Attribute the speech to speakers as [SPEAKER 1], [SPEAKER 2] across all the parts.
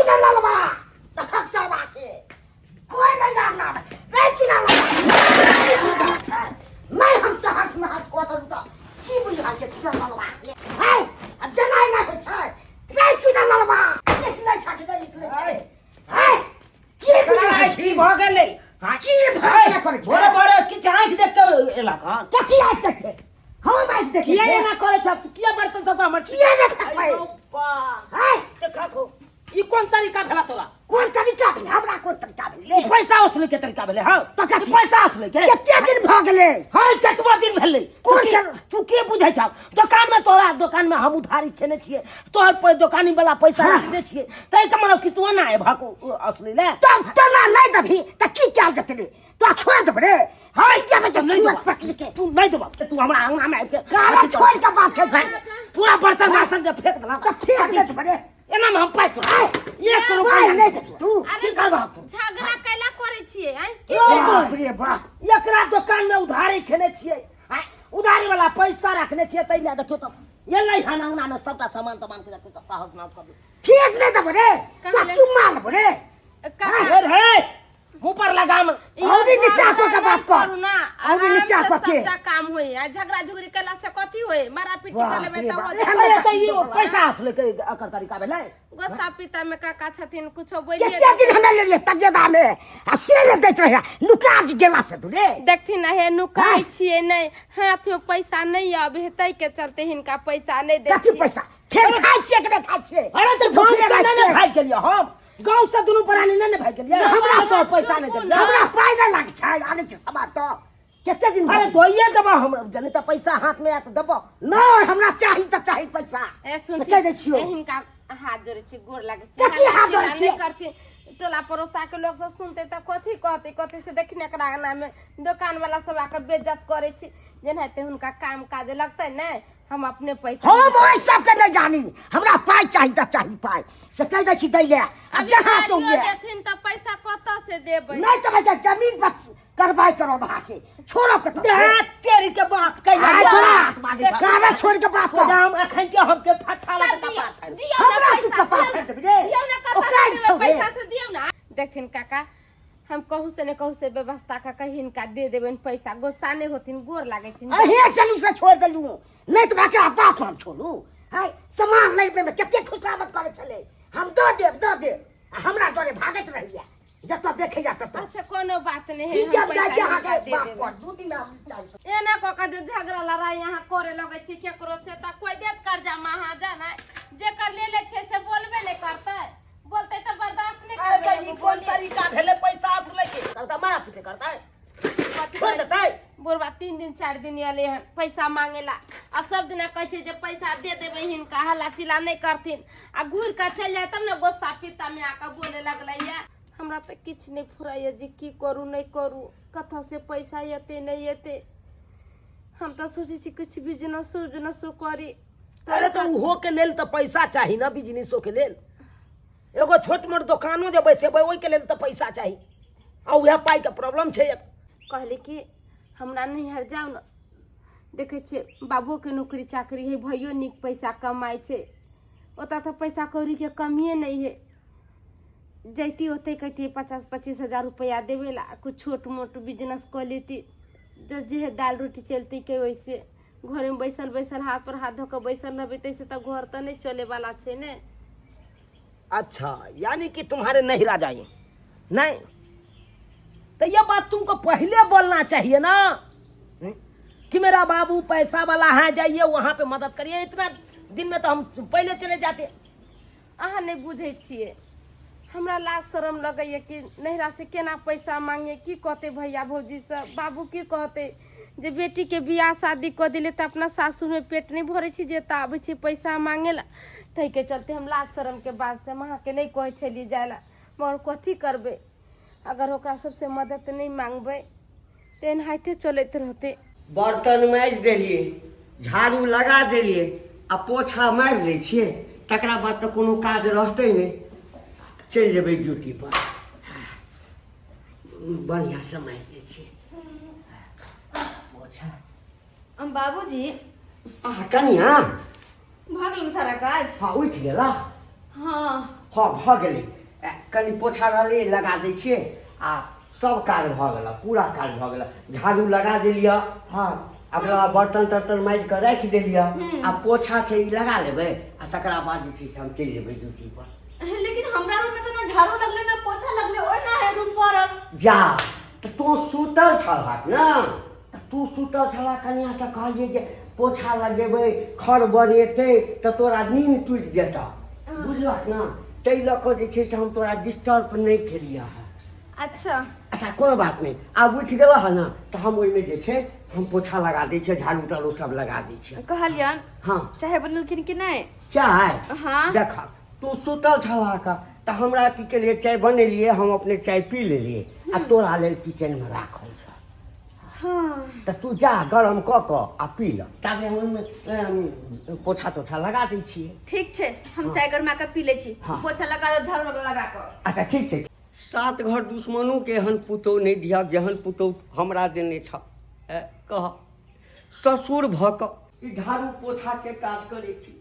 [SPEAKER 1] चुना ललबा देखक सरवा के कोई नहीं जानना रे चुना ललबा नहीं हम सहस महस को तो की बुझा के चुना ललबा के है अब देनाइ ना होइ छै रे चुना ललबा एक नहि छाके दे एक नहि छाके है की बुझा
[SPEAKER 2] की भऽ गेलै
[SPEAKER 1] हाँ की भऽ गेलै करै छै
[SPEAKER 2] भोरे भोरे किछु आँखि देख कऽ एलक हन
[SPEAKER 1] कथी आँखि देखते हम आँखि देखे
[SPEAKER 2] किया एना करै छ तू किया बर्तन सब हमर
[SPEAKER 1] किया ने फेकबै है
[SPEAKER 2] देखो ई कोन तरीका भेला तोरा
[SPEAKER 1] कोन तरीका भेलै हमरा कोन तरीका भेलै
[SPEAKER 2] ई पैसा उसले के तरीका भेलै हँ
[SPEAKER 1] तऽ कथी?
[SPEAKER 2] ई पैसा उसले के
[SPEAKER 1] कते दिन भऽ गेलै
[SPEAKER 2] हँ कतबा दिन भेलै
[SPEAKER 1] कोन
[SPEAKER 2] तू की- तू के बुझै छौ दोकान में तोरा दोकान में हम उधारी खेने छियै तोहर पर दोकानी वाला पैसा रखने छियै तै के मतलब कि तू ना एबहक असली ले
[SPEAKER 1] तब तना नहि देबही तऽ की कयल जेतै रे तोरा छोड़ि देबै रे
[SPEAKER 2] हाय
[SPEAKER 1] देबै तऽ
[SPEAKER 2] नहीं
[SPEAKER 1] छुअत
[SPEAKER 2] देबा।
[SPEAKER 1] पकड़ के
[SPEAKER 2] तू नहीं देबा तू हमरा अंगना में आबि के
[SPEAKER 1] काला छोड़ के बात कर
[SPEAKER 2] पूरा बर्तन बासन जे फेंक देला
[SPEAKER 1] तऽ फेंक देत रे
[SPEAKER 2] एना में हम पाइ तोरा एक रुपया
[SPEAKER 1] पाइ नहि देत तू
[SPEAKER 2] की करबा तू
[SPEAKER 3] झगड़ा कैला करै छियै आँय
[SPEAKER 1] बाप रे बाप
[SPEAKER 2] एकरा दोकान में उधारी खेने छियै आँय, उधारी वाला पैसा रखने छियै तै लए देखियौ तऽ एलै हन अंगना में सबटा सामान तमान के देखियौ तऽ तहस नहस कऽ देलकै।
[SPEAKER 1] फेंक नहि देबो रे
[SPEAKER 3] कहाँ
[SPEAKER 1] तो
[SPEAKER 3] ले?
[SPEAKER 1] चुम्मा लेबो रे
[SPEAKER 3] काका
[SPEAKER 2] हे रे मुंह पर लगाम
[SPEAKER 1] औरी नीचा कऽ के बात कर
[SPEAKER 3] करू ना
[SPEAKER 1] औरी नीचा कऽ के
[SPEAKER 3] सबटा काम होय आ झगड़ा झुगड़ी कैला से कथी होय मारा पीटी
[SPEAKER 1] बाप
[SPEAKER 3] कर लेबै
[SPEAKER 1] रे
[SPEAKER 3] तऽ
[SPEAKER 1] बाप।
[SPEAKER 3] हो
[SPEAKER 2] अरे
[SPEAKER 3] जाय
[SPEAKER 2] तऽ ई पैसा असले के एकर तरीका भेलै
[SPEAKER 3] गुस्सा पीता में काका छथिन कुछो बोलिए
[SPEAKER 1] कते दिन हमे लेलियै तगेदा में आ से ने दैत रहे नुका जे गेला से तू रे
[SPEAKER 3] देखथिन हे नुकाइ
[SPEAKER 1] आँय?
[SPEAKER 3] छियै नहि हाथ में पैसा नहि आबै है ताहि के चलते हिनका पैसा नहि दै
[SPEAKER 1] कथी
[SPEAKER 3] छियै
[SPEAKER 1] पैसा खेल खाइ छियै कि नहि खाइ छियै
[SPEAKER 2] अरे तऽ गाँव
[SPEAKER 1] भुखले
[SPEAKER 2] से
[SPEAKER 1] रहै
[SPEAKER 2] नहि ने
[SPEAKER 1] छियै।
[SPEAKER 2] भागि गेलियै हम गाँव से दुनू प्राणी नहि ने भागि गेलियै
[SPEAKER 1] हमरा
[SPEAKER 2] तो पैसा नहि देलियै
[SPEAKER 1] हमरा पाइ नहि लाग छै आनै छै सामान तऽ कते दिन
[SPEAKER 2] अरे दोइए देबऽ हम जने तऽ पैसा हाथ में आयत देबऽ
[SPEAKER 1] नहि हमरा चाही तऽ चाही पैसा
[SPEAKER 3] ए
[SPEAKER 1] से
[SPEAKER 3] सुनथिन
[SPEAKER 1] कहि दै छियौ
[SPEAKER 3] ए हिनका हाथ जोड़ै छी गोर लागै छी
[SPEAKER 1] कथी
[SPEAKER 3] हल्ला
[SPEAKER 1] हाथ जोड़ै
[SPEAKER 3] चिल्ला
[SPEAKER 1] छियै?
[SPEAKER 3] नहि करथिन टोला पड़ोसा के लोग सब सुनते तऽ कथी कहते कथी से देखिन एकरा अंगना में दोकान वाला सब आके बेइज्जत करै छै जेनाहिते हुनका काम काज लगतै ने हम अपने पैसा
[SPEAKER 1] हम ओहि सबके नहि जानी हमरा पाइ चाही तऽ चाही पाइ से कहि दै छी दै लए आ
[SPEAKER 3] अभी
[SPEAKER 1] जहाँ से
[SPEAKER 3] गाड़ियो
[SPEAKER 1] हुए
[SPEAKER 3] देथिन तऽ पैसा कतऽ से देबै
[SPEAKER 1] नहि तऽ भैया जमीन पर करबाइ करब अहाँके छोड़ब कतऽ
[SPEAKER 2] देह तेरी के बाप के
[SPEAKER 1] आय छोड़ा गाना छोड़ के बात कर
[SPEAKER 2] हम अखन के हम के फट्ठा लगा
[SPEAKER 3] दियौ
[SPEAKER 2] कपार फाड़ि
[SPEAKER 3] दियौ ना
[SPEAKER 1] हमरा तू
[SPEAKER 3] पैसा,
[SPEAKER 1] कपार
[SPEAKER 3] दियौ
[SPEAKER 1] फाड़ि देबही रे।
[SPEAKER 3] दियौ ना कतऽ
[SPEAKER 1] ओकाज
[SPEAKER 3] से देबै
[SPEAKER 1] छौ रे।
[SPEAKER 3] पैसा से दियौ ना देखथिन काका हम कहूँ से ने कहूँ से व्यवस्था कऽ के हिनका दे देबनि पैसा गुस्सा नहि होथिन गोर लागै छै
[SPEAKER 1] अहें चलू से छोड़ देलू नहीं तो बाकी बाप हम छोड़ू हाय सामान लेबे में कते खुशामद करे छले हम दऽ देब दऽ देब आ हमरा डरे भागैत रहिया जतऽ देखैया ततऽ
[SPEAKER 3] अच्छा कोनो बात नहि है
[SPEAKER 1] ठीक
[SPEAKER 3] हम
[SPEAKER 1] हम जाइ
[SPEAKER 3] पैसा
[SPEAKER 1] छी
[SPEAKER 3] हिनका
[SPEAKER 1] अहाँके
[SPEAKER 3] दे
[SPEAKER 1] बाप
[SPEAKER 3] देबनि।
[SPEAKER 1] पर दू दिन हम जाइ छी
[SPEAKER 3] एना कऽ के जे झगड़ा लड़ाई यहाँ करे लगै छै केकरो से तऽ कोइ देत कर्जा महाजन है जेकर ले ले छै से बोलबे नहि करतै बोलतै तऽ बर्दाश्त नहि
[SPEAKER 2] अरे
[SPEAKER 3] करबै
[SPEAKER 2] तऽ ई
[SPEAKER 3] एगो
[SPEAKER 2] कोन
[SPEAKER 3] बोली।
[SPEAKER 2] तरीका भेलै पैसा असलै के करता मारा पीटे करता
[SPEAKER 3] कथी
[SPEAKER 2] छोड़
[SPEAKER 3] कहै
[SPEAKER 2] देतै
[SPEAKER 3] बुढ़बा 3 दिन 4 दिन एलै हन पैसा मांगे ला आ सब दिना कहै छै जे पैसा दे देबै हिनका हल्ला चिल्ला नहि करथिन आ घुरि कऽ चलि जाय तब ने गुस्सा पित्ता में आके बोले लगलै हमरा तऽ किछु नहि फुराइए जे की करू नहि करू कतऽसँ पैसा एतै नहि एतै हम तऽ सोचै छी किछु बिजनेसो उजनेसो करी
[SPEAKER 2] अरे तऽ ओहो के लेल तऽ पैसा चाही ना बिजनेसो के लेल एगो छोट मोट दोकानो जे बैसेबै ओहिके लेल तऽ पैसा चाही आ उएह पाइके प्रॉब्लम छै
[SPEAKER 3] कहली कि हमरा नैहर जाउ ने देखै छियै बाबूके नौकरी चाकरी है भैयो नीक पैसा कमाइ छै ओतऽ तऽ पैसा कौड़ीके कमिए नहि है जैती ओतै कहितियै 25-25 हजार रुपैआ देबै ला कुछ छोट मोट बिजनेस कऽ लेती जे जे दालि रोटी चलतै के ओइसे घरमे बैसल बैसल हाथ पर हाथ धऽ कऽ बैसल रहबै ताहिसँ तऽ घर तऽ नहि चलैवला छै ने
[SPEAKER 2] अच्छा यानी कि तुम्हारे नहिरा जाइए नहीं तो ये बात तुमको पहले बोलना चाहिए ना कि मेरा बाबू पैसा वाला है जाइए वहां पे मदद करिए इतना दिन में तो हम पहले चले जाते
[SPEAKER 3] अहाँ नहि बुझै छियै हमरा लाज शरम लगैए कि नैहरासँ केना पैसा मांगे की कहतै भैया भौजी सब बाबू की कहतै जे बेटीके बियाह शादी कऽ देलियै तऽ अपना सासुरमे पेट नहि भरै छै जे एतऽ आबै छै पैसा मांगे ला ताहिके चलते हम लाज शरमके बातसँ हम अहाँके नहि कहै छलियै जाय ला मगर कथी करबै अगर ओकरा सबसँ मदद नहि मांगबै तऽ एनाहिते चलैत रहतै
[SPEAKER 4] बर्तन माजि देलियै झाड़ू लगा देलियै आ पोछा मारि लै छियै तकरा बाद तऽ कोनो काज रहतै नहि चलि जेबै ड्यूटी पर बढ़िआँसँ माजि दै छियै पोछा
[SPEAKER 5] हम बाबूजी
[SPEAKER 4] अहाँ कनिया
[SPEAKER 5] भऽ गेल सारा काज
[SPEAKER 4] हँ उठि गेला
[SPEAKER 5] हँ
[SPEAKER 4] हँ भऽ गेलै कनि पोछा रहलै लगा दै छियै आ सब काज भऽ गेल, पूरा काज भऽ गेल। झाड़ू लगा देलियै, हँ, ओकरा बाद बर्तन तर्तन माजि कऽ राखि देलियै आ पोछा छै ई लगा लेबै आ तकरा बाद जे छै से हम चलि जेबै ड्यूटी पर।
[SPEAKER 5] लेकिन हमरा रूम में तो ना झाड़ू लगले ना पोछा लगले, ओहिना है रूम पड़ल।
[SPEAKER 4] जा तऽ तू सुतल छलहक ने, तऽ तू सुतल छलह कनिया, तऽ कहलियै जे पोछा लगेबै खर बरेतै तऽ तोरा नींद टूटि जेतह, बुझलक ने? ताहि लऽ कऽ जे छै से हम तोरा डिस्टर्ब नहि केलियह हँ।
[SPEAKER 5] अच्छा
[SPEAKER 4] अच्छा, कोनो बात नहि, आब उठि गेलह हँ ने तऽ हम ओहिमे जे छै हम पोछा लगा दै छियै, झाड़ू ताड़ू सब लगा दै छियै।
[SPEAKER 5] कहलियन
[SPEAKER 4] हँ,
[SPEAKER 5] चाय बनेलखिन कि नहि?
[SPEAKER 4] चाय?
[SPEAKER 5] हाँ।
[SPEAKER 4] देख, तू सुतल छलह का तऽ हमरा की केलियै, चाय बनेलियै, हम अपने चाय पी लेलियै आ तोरा लेल किचनमे राखल छ।
[SPEAKER 5] हाँ।
[SPEAKER 4] तऽ तू जा गरम कऽ कऽ आ पी लऽ, ताबे हम ओहिमे पोछा तोछा लगा दै छियै।
[SPEAKER 5] ठीक छै, हम चाय गरमा कऽ पी लै छी।
[SPEAKER 4] हाँ।
[SPEAKER 5] पोछा लगा दो, झाड़ू लगा कऽ।
[SPEAKER 4] अच्छा, ठीक छै। सात घर दुश्मनोके एहन पुतोहु नहि दिहक जेहन पुतोहु हमरा देने छह। कह, ससुर भऽ कऽ ई झाड़ू पोछाके काज करै छी।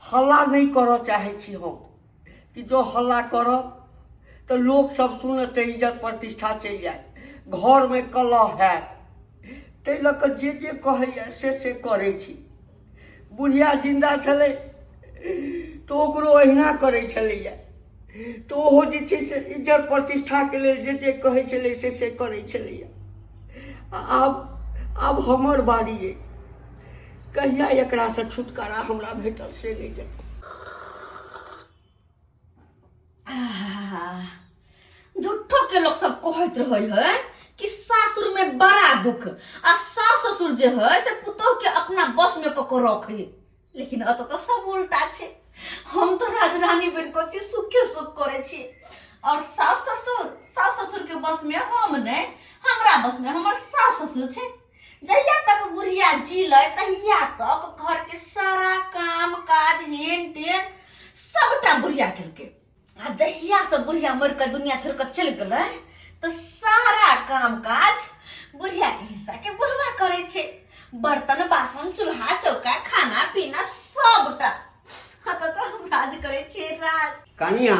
[SPEAKER 4] हल्ला नहि करऽ चाहै छी हम कि जँ हल्ला करब तऽ लोकसभ सुनत तऽ इज्जत प्रतिष्ठा चलि जायत, घरमे कलह हैत। ताहि लऽ कऽ जे जे कहैए से से करै छी। बुढ़िया जिन्दा छलै तऽ ओकरो अहिना करै छलैए, तऽ ओहो जे छै से इज्जत प्रतिष्ठाके लेल जे जे कहै छलै से से करै छलैए। आ आब आब हमर बारी अइ, कहिया एकरासँ छुटकारा हमरा भेटल से नहि जानि।
[SPEAKER 5] झूठो के लोग सब कहैत रहे है कि सासुर में बड़ा दुख आ सास ससुर जे है से पुतोह के अपना बस में कऽ के रखे, लेकिन अत तऽ सब उल्टा छै। हम तो राजरानी बन कऽ छी, सुखे सुख करे छी और सास ससुर के बस में हम नहीं, हमरा बस में हमर सास ससुर छै। जहिया तक बुढ़िया जीलै तहिया तक घर के सारा काम काज हेन टेन सबटा बुढ़िया केलकै, आ जहिया से बुढ़िया मरि कऽ दुनिया छोड़ि कऽ चलि गेलै तऽ सारा काम काज बुढ़िया के हिस्सा के बुढ़वा करै छै, बर्तन बासन चूल्हा चौका खाना पीना सबटा। हाँ तऽ हम राज करै छियै राज।
[SPEAKER 4] कनिया,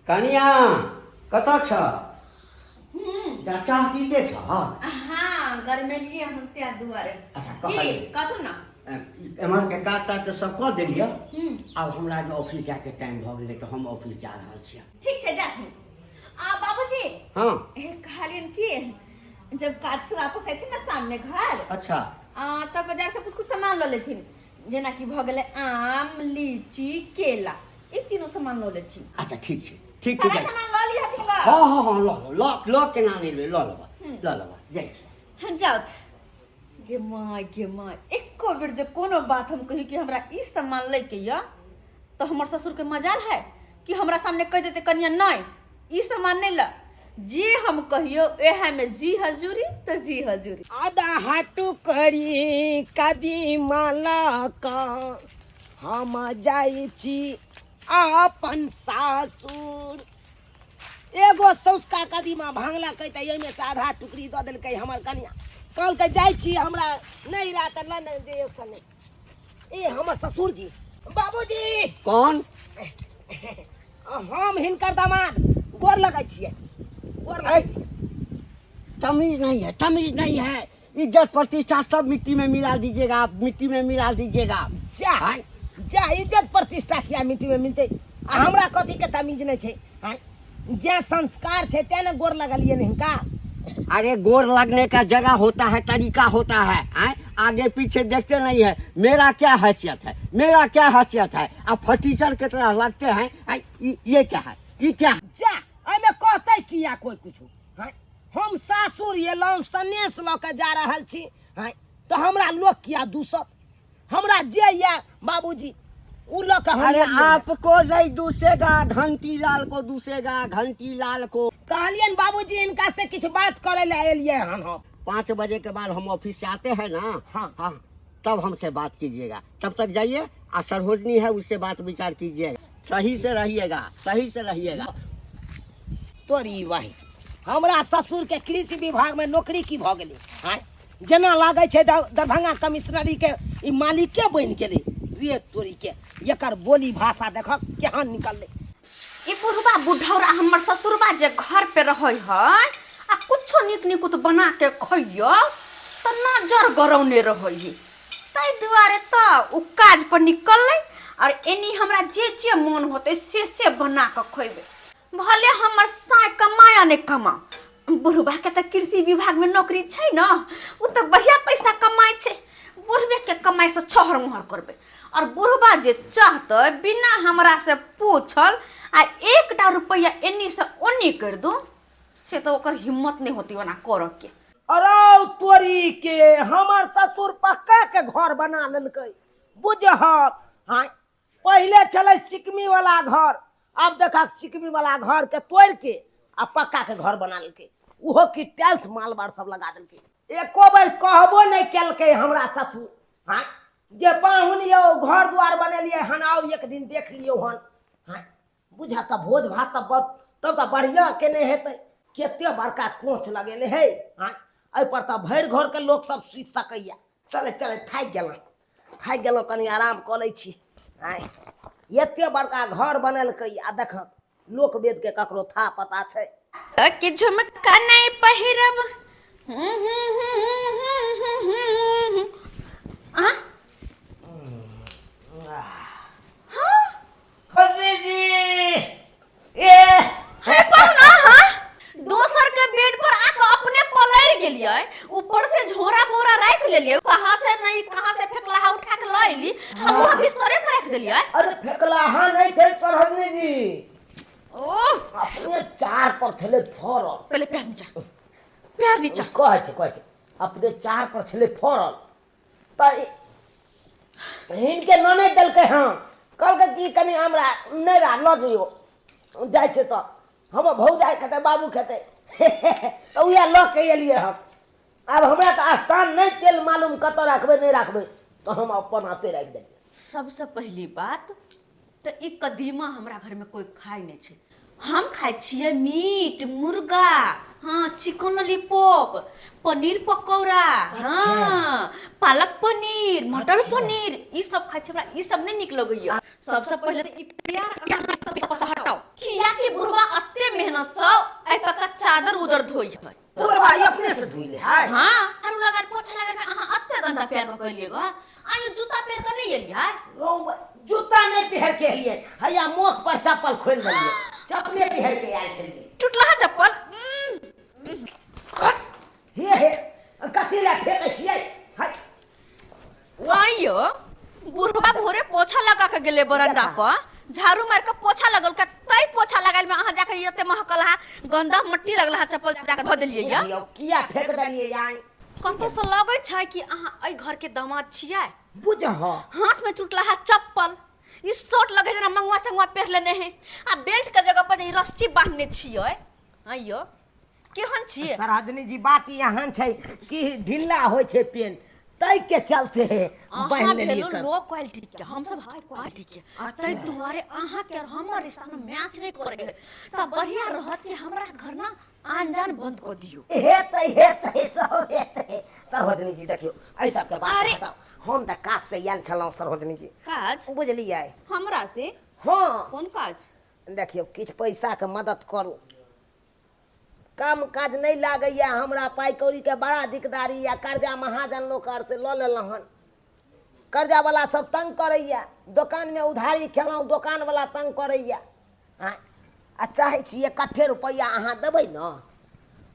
[SPEAKER 4] कनिया, कतऽ छ? जा चाह पीते छ?
[SPEAKER 5] हाँ, गरमेलियै हम त्या दुआरे।
[SPEAKER 4] अच्छा,
[SPEAKER 5] की
[SPEAKER 4] कहलियै।
[SPEAKER 5] कथू ना?
[SPEAKER 4] एम्हर के काज ताज तऽ सब कऽ देलियै, आब हमरा जे ऑफिस जाके टाइम भऽ गेलै तऽ हम ऑफिस जा रहल छियै।
[SPEAKER 5] ठीक छै, जाथिन। आ बाबूजी।
[SPEAKER 4] हाँ।
[SPEAKER 5] ए, कहलियन कि जब काज से वापस अयथिन ना सामने घर,
[SPEAKER 4] अच्छा,
[SPEAKER 5] तब बाजार से कुछ कुछ सामान लऽ लेथिन, जेनाकि भऽ गेलै आम, लीची, केला, ई तीनों सामान लऽ लेथिन।
[SPEAKER 4] अच्छा, ठीक छै, ठीक छै।
[SPEAKER 5] सारा
[SPEAKER 4] जाइ छी।
[SPEAKER 5] सामान लऽ लिहथिन ग।
[SPEAKER 4] हाँ हाँ हाँ, लऽ लऽ लऽ, केना नहि लेबै, लऽ लेबै, लऽ लेबै, जाइ छी।
[SPEAKER 5] हाँ, जाउथ। गे माय, गे माय, एको बेर जे कोनो बात हम कही कि हमरा ई सामान लैके यऽ तऽ हमर ससुरके मजाल है कि हमरा सामने कहि देतै कनिया नहि ई सामान नहि ल। जे हम कहियो वएह में जी हजूरी तऽ जी हजूरी।
[SPEAKER 2] आधा हाटू करी कदीमा लऽ कऽ हम जाइ छी अपन सासुर। एगो सौसका कदीमा भांगलकै तऽ एहिमे से आधा टुकड़ी दऽ देलकै हमर कनिया। कहलकै जाइ छी हमरा नहि रहा तऽ लऽ ने जे से नहि। ए हमर ससुर जी, बाबूजी।
[SPEAKER 4] कौन?
[SPEAKER 2] हम हिनकर दामाद, गोर लगै छियै, गोर लगै छियै।
[SPEAKER 4] तमीज नहीं है, तमीज नहीं है, इज्जत प्रतिष्ठा सब मिट्टी में मिला दीजिएगा आप, मिट्टी में मिला दीजिएगा।
[SPEAKER 2] जा जा, इज्जत प्रतिष्ठा किया मिट्टी में मिलते? आ हमरा कथी के तमीज नहीं छै? आँय, जे संस्कार छै ते ने गोर लगलियै ने हिनका।
[SPEAKER 4] अरे गोर लगने का जगह होता है, तरीका होता है, आए? आगे पीछे देखते नहीं है। मेरा क्या हैसियत है, मेरा क्या हैसियत है? आप फटीचर के तरह लगते हैं, आए? ये क्या है, ये क्या है?
[SPEAKER 2] जा, एहिमे कहते किया कोई कुछ? आँय, हम सासुर एलहुँ, सनेस लऽ के जा रहल छी, आँय, तऽ हमरा लोक किया दूसत? हमरा जे या बाबूजी उ लऽ के हम
[SPEAKER 4] अरे
[SPEAKER 2] एलियै।
[SPEAKER 4] आपको नहीं दूसेगा, घंटी लाल को दूसेगा, घंटी लाल को।
[SPEAKER 2] कहलियनि बाबूजी इनका से किछु बात करे लए एलियै हन हम।
[SPEAKER 4] 5 बजे के बाद हम ऑफिस से आते हैं ना,
[SPEAKER 2] हाँ।
[SPEAKER 4] हाँ, तब हमसे बात कीजिएगा, तब तक जाइए आ सरोजनी है उससे बात विचार कीजिएगा। सही से रहिएगा, सही से रहिएगा।
[SPEAKER 2] तोरी वही हमरा ससुर के कृषि विभाग में नौकरी की भऽ गेलै? आँय, जेना लागै छै दरभंगा कमिश्नरी के ई मालिके बनि गेलै। रे तोरी के, एकर बोली भाषा देखक केहन निकललै।
[SPEAKER 5] ई बुढ़बा बुढ़ौरा हमर ससुरबा जे घर पे रहै है आ कुछो नीक निकुत बना के खैयो तऽ नजर गरौने रहै है ताहि दुआरे तऽ ओ काज पर निकललै और एनी हमरा जे जे मन होतै से से बना कऽ खैबै भले हमर साय कमाया नहि कमा बुढ़बाके तऽ कृषि विभागमे नौकरी छै ने ओ तऽ बढ़िया पैसा कमाइ छै बुढ़बेके कमाइसँ छहर मुहर करबै और बुढ़बा जे चाहतै बिना हमरा से पूछल आ एकटा रुपैआ एन्नी से ओन्नी कर दू से तऽ ओकर हिम्मत नहि होती ओना करऽ के।
[SPEAKER 2] अरौ तोरी के, हमर ससुर पक्का के घर बना लेलकै बुझहक। हाँ, पहिले छलै सिकमी वाला घर, आब देखक सिकमी वाला घर के तोड़ के आ पक्का के घर बना लेलकै, ओहो की टाइल्स मालबार सब लगा देलकै। एको बेर कहबो नहि केलकै हमरा ससुर, हाँ जे पाहुन यौ घर द्वार बनेलियै हन, आउ एक दिन देख लियौ हन। हाँ बुझा तऽ भोज भात तऽ तब तऽ बढ़िआँ केने हेतै। कते बड़का कोच लगेने है, हाँ एहिपर तऽ भरि घरके लोक सब सुति सकैया। चले चले थाकि गेलहुँ, थाकि गेलहुँ, कनि आराम कऽ लै छी। आँय एते बड़का घर बनेलकै आ देखक लोक वेदके ककरो था पता छै।
[SPEAKER 5] तऽ कि झुमका नहि पहिरब। आ
[SPEAKER 2] ए
[SPEAKER 5] हे पहुना, हाँ दोसर के बेड पर आके अपने पलरि गेलियै, ऊपर से झोरा बोरा राख लेलियै, कहाँ से नहीं कहाँ से फेकलाहा उठा के ल एली आ वहाँ बिस्तरे पर रख देलियै।
[SPEAKER 2] अरे फेकलाहा नहीं छै सरहदनी जी,
[SPEAKER 5] ओह
[SPEAKER 2] अपने चार पर छलै फरल।
[SPEAKER 5] पहले पैर नीचा, पैर नीचा।
[SPEAKER 2] कहै छै, कहै छै अपने चार पर छलै फरल, तऽ हिनके ननैद देलकै हँ, कहलकै कि कनि हमरा नहि रा लऽ जइयौ, जाइ छै तऽ हमर भौजाइ खेतै बाबू खेतै, तऽ उएह लऽ के एलियै हँ। आब हमरा तऽ स्थान नहि तेल मालूम कतऽ राखबै नहि राखबै, तऽ हम अपन हाथे राखि देलियै।
[SPEAKER 5] सबसँ पहिली बात तऽ ई कदीमा हमरा घरमे कोइ खाइ नहि छै। हम खाइ छियै मीट मुर्गा, हाँ चिकन लॉलीपॉप, पनीर पकौड़ा, हाँ पालक पनीर, मटर पनीर, ई सब खाइ छियै। हमरा ई सब नहि नीक लगैया। सबसँ पहिले तऽ ई प्यार अहाँ से हटाउ, किया कि बुढ़वा अते मेहनत सँ एहि पक्का चादर उदर धोइ है।
[SPEAKER 2] तोर भाई अपने से धोइ ले है।
[SPEAKER 5] हाँ आरू लगा पोछा लगा अहाँ अते गंदा पैर कऽ एलियै ग, आइयो जूता पहिर कऽ नहि एलियै?
[SPEAKER 2] जूता नहि पहिर के एलियै, हैया मोख पर चप्पल खोलि देलियै, चप्पले पहिर के आयल छलियै।
[SPEAKER 5] टुटलहा चप्पल।
[SPEAKER 2] हे हे कथी लए फेकै छियै? है
[SPEAKER 5] आइयो बुढ़वा भोरे पोछा लगा के गेलै बरंडा पर, झाड़ू मार के पोछा लगल के तै पोछा लगाइल में अहाँ जाके एते महकल हा गंदा मट्टी लगल हा चप्पल जाके धो देलियै या।
[SPEAKER 2] बुझियौ किया फेक देलियै आइ?
[SPEAKER 5] कतौ से लगै छै कि अहाँ एहि घर के दामाद छियै?
[SPEAKER 2] बुझह
[SPEAKER 5] हाथ में टूटला हा चप्पल, ई शर्ट लगे जेना मंगुआ संगुआ पहिर लेने है, आ बेल्ट के जगह पर जे ई रस्सी बांधने छियै। आइयो केहन छियै?
[SPEAKER 2] सरहदनी जी बात एहन छै कि ढिल्ला होइ छै पेंट, ताहि के चलते
[SPEAKER 5] अहाँ
[SPEAKER 2] बान्हि लेलियै।
[SPEAKER 5] भेलहुँ लो क्वालिटी के, हमसब हाई क्वालिटी के, ताहि दुआरे अहाँ के और हमर रिश्ता में मैच नहीं करे है। तऽ बढ़िया रहत कि हमरा घर ना आन जान बंद कऽ दियौ।
[SPEAKER 2] हेतै हेतै सब हेतै सरोजनी जी। देखियौ एहि सबके बात
[SPEAKER 5] अरे!
[SPEAKER 2] हटाउ, हम तऽ काज से आयल छलहुँ सरोजनी जी।
[SPEAKER 5] काज?
[SPEAKER 2] बुझलियै?
[SPEAKER 5] हमरा से?
[SPEAKER 2] हँ।
[SPEAKER 5] कोन काज?
[SPEAKER 2] देखियौ किछु पैसाके मदद करू, काम काज नहि लागैए हमरा, पाइ कौड़ीके बड़ा दिकदारी यऽ, कर्जा महाजन लोक आर से लऽ लेलहुँ हन, कर्जावला सब तंग करैए, दोकानमे उधारी खेलहुँ दोकानवला तंग करैए। आँय आ चाहै छी इकट्ठे रुपैआ अहाँ देबै ने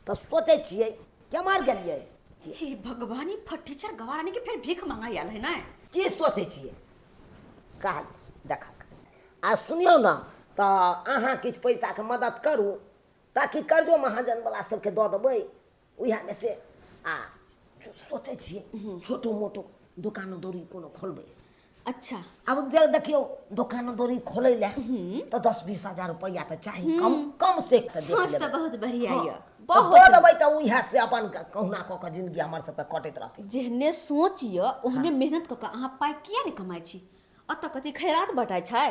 [SPEAKER 2] तऽ सोचै छियै केम्हर गेलियै।
[SPEAKER 5] हे भगवान, ई फटीचर गवारानी के फेर भीख मांगै आयल है ने?
[SPEAKER 2] की सोचै छियै कहल देखक। आ सुनियौ ने तऽ अहाँ किछु पैसाके मदद करू ताकि कर्जो महाजनवला सबके दऽ देबै उएहमे से। आ सोचै छियै छोटो मोटो दोकानो दौरी कोनो खोलबै।
[SPEAKER 5] अच्छा।
[SPEAKER 2] आब जे देखियौ दोकानो दौरी खोलै लए तऽ 10-20 हजार रुपैआ तऽ चाही कम कम से तऽ देख
[SPEAKER 5] सोच तऽ
[SPEAKER 2] लेबै।
[SPEAKER 5] बहुत बढ़िया
[SPEAKER 2] हँ,
[SPEAKER 5] यऽ,
[SPEAKER 2] तऽ
[SPEAKER 5] बहुत
[SPEAKER 2] दऽ देबै तऽ उएह से अपन कहुना कऽ कऽ जिंदगी हमर सबके कटैत रहतै।
[SPEAKER 5] जेहने सोच यऽ ओहने मेहनत कऽ कऽ अहाँ पाइ किया नहि कमाइ छी? अतऽ कथी खैरात बटाइ छै?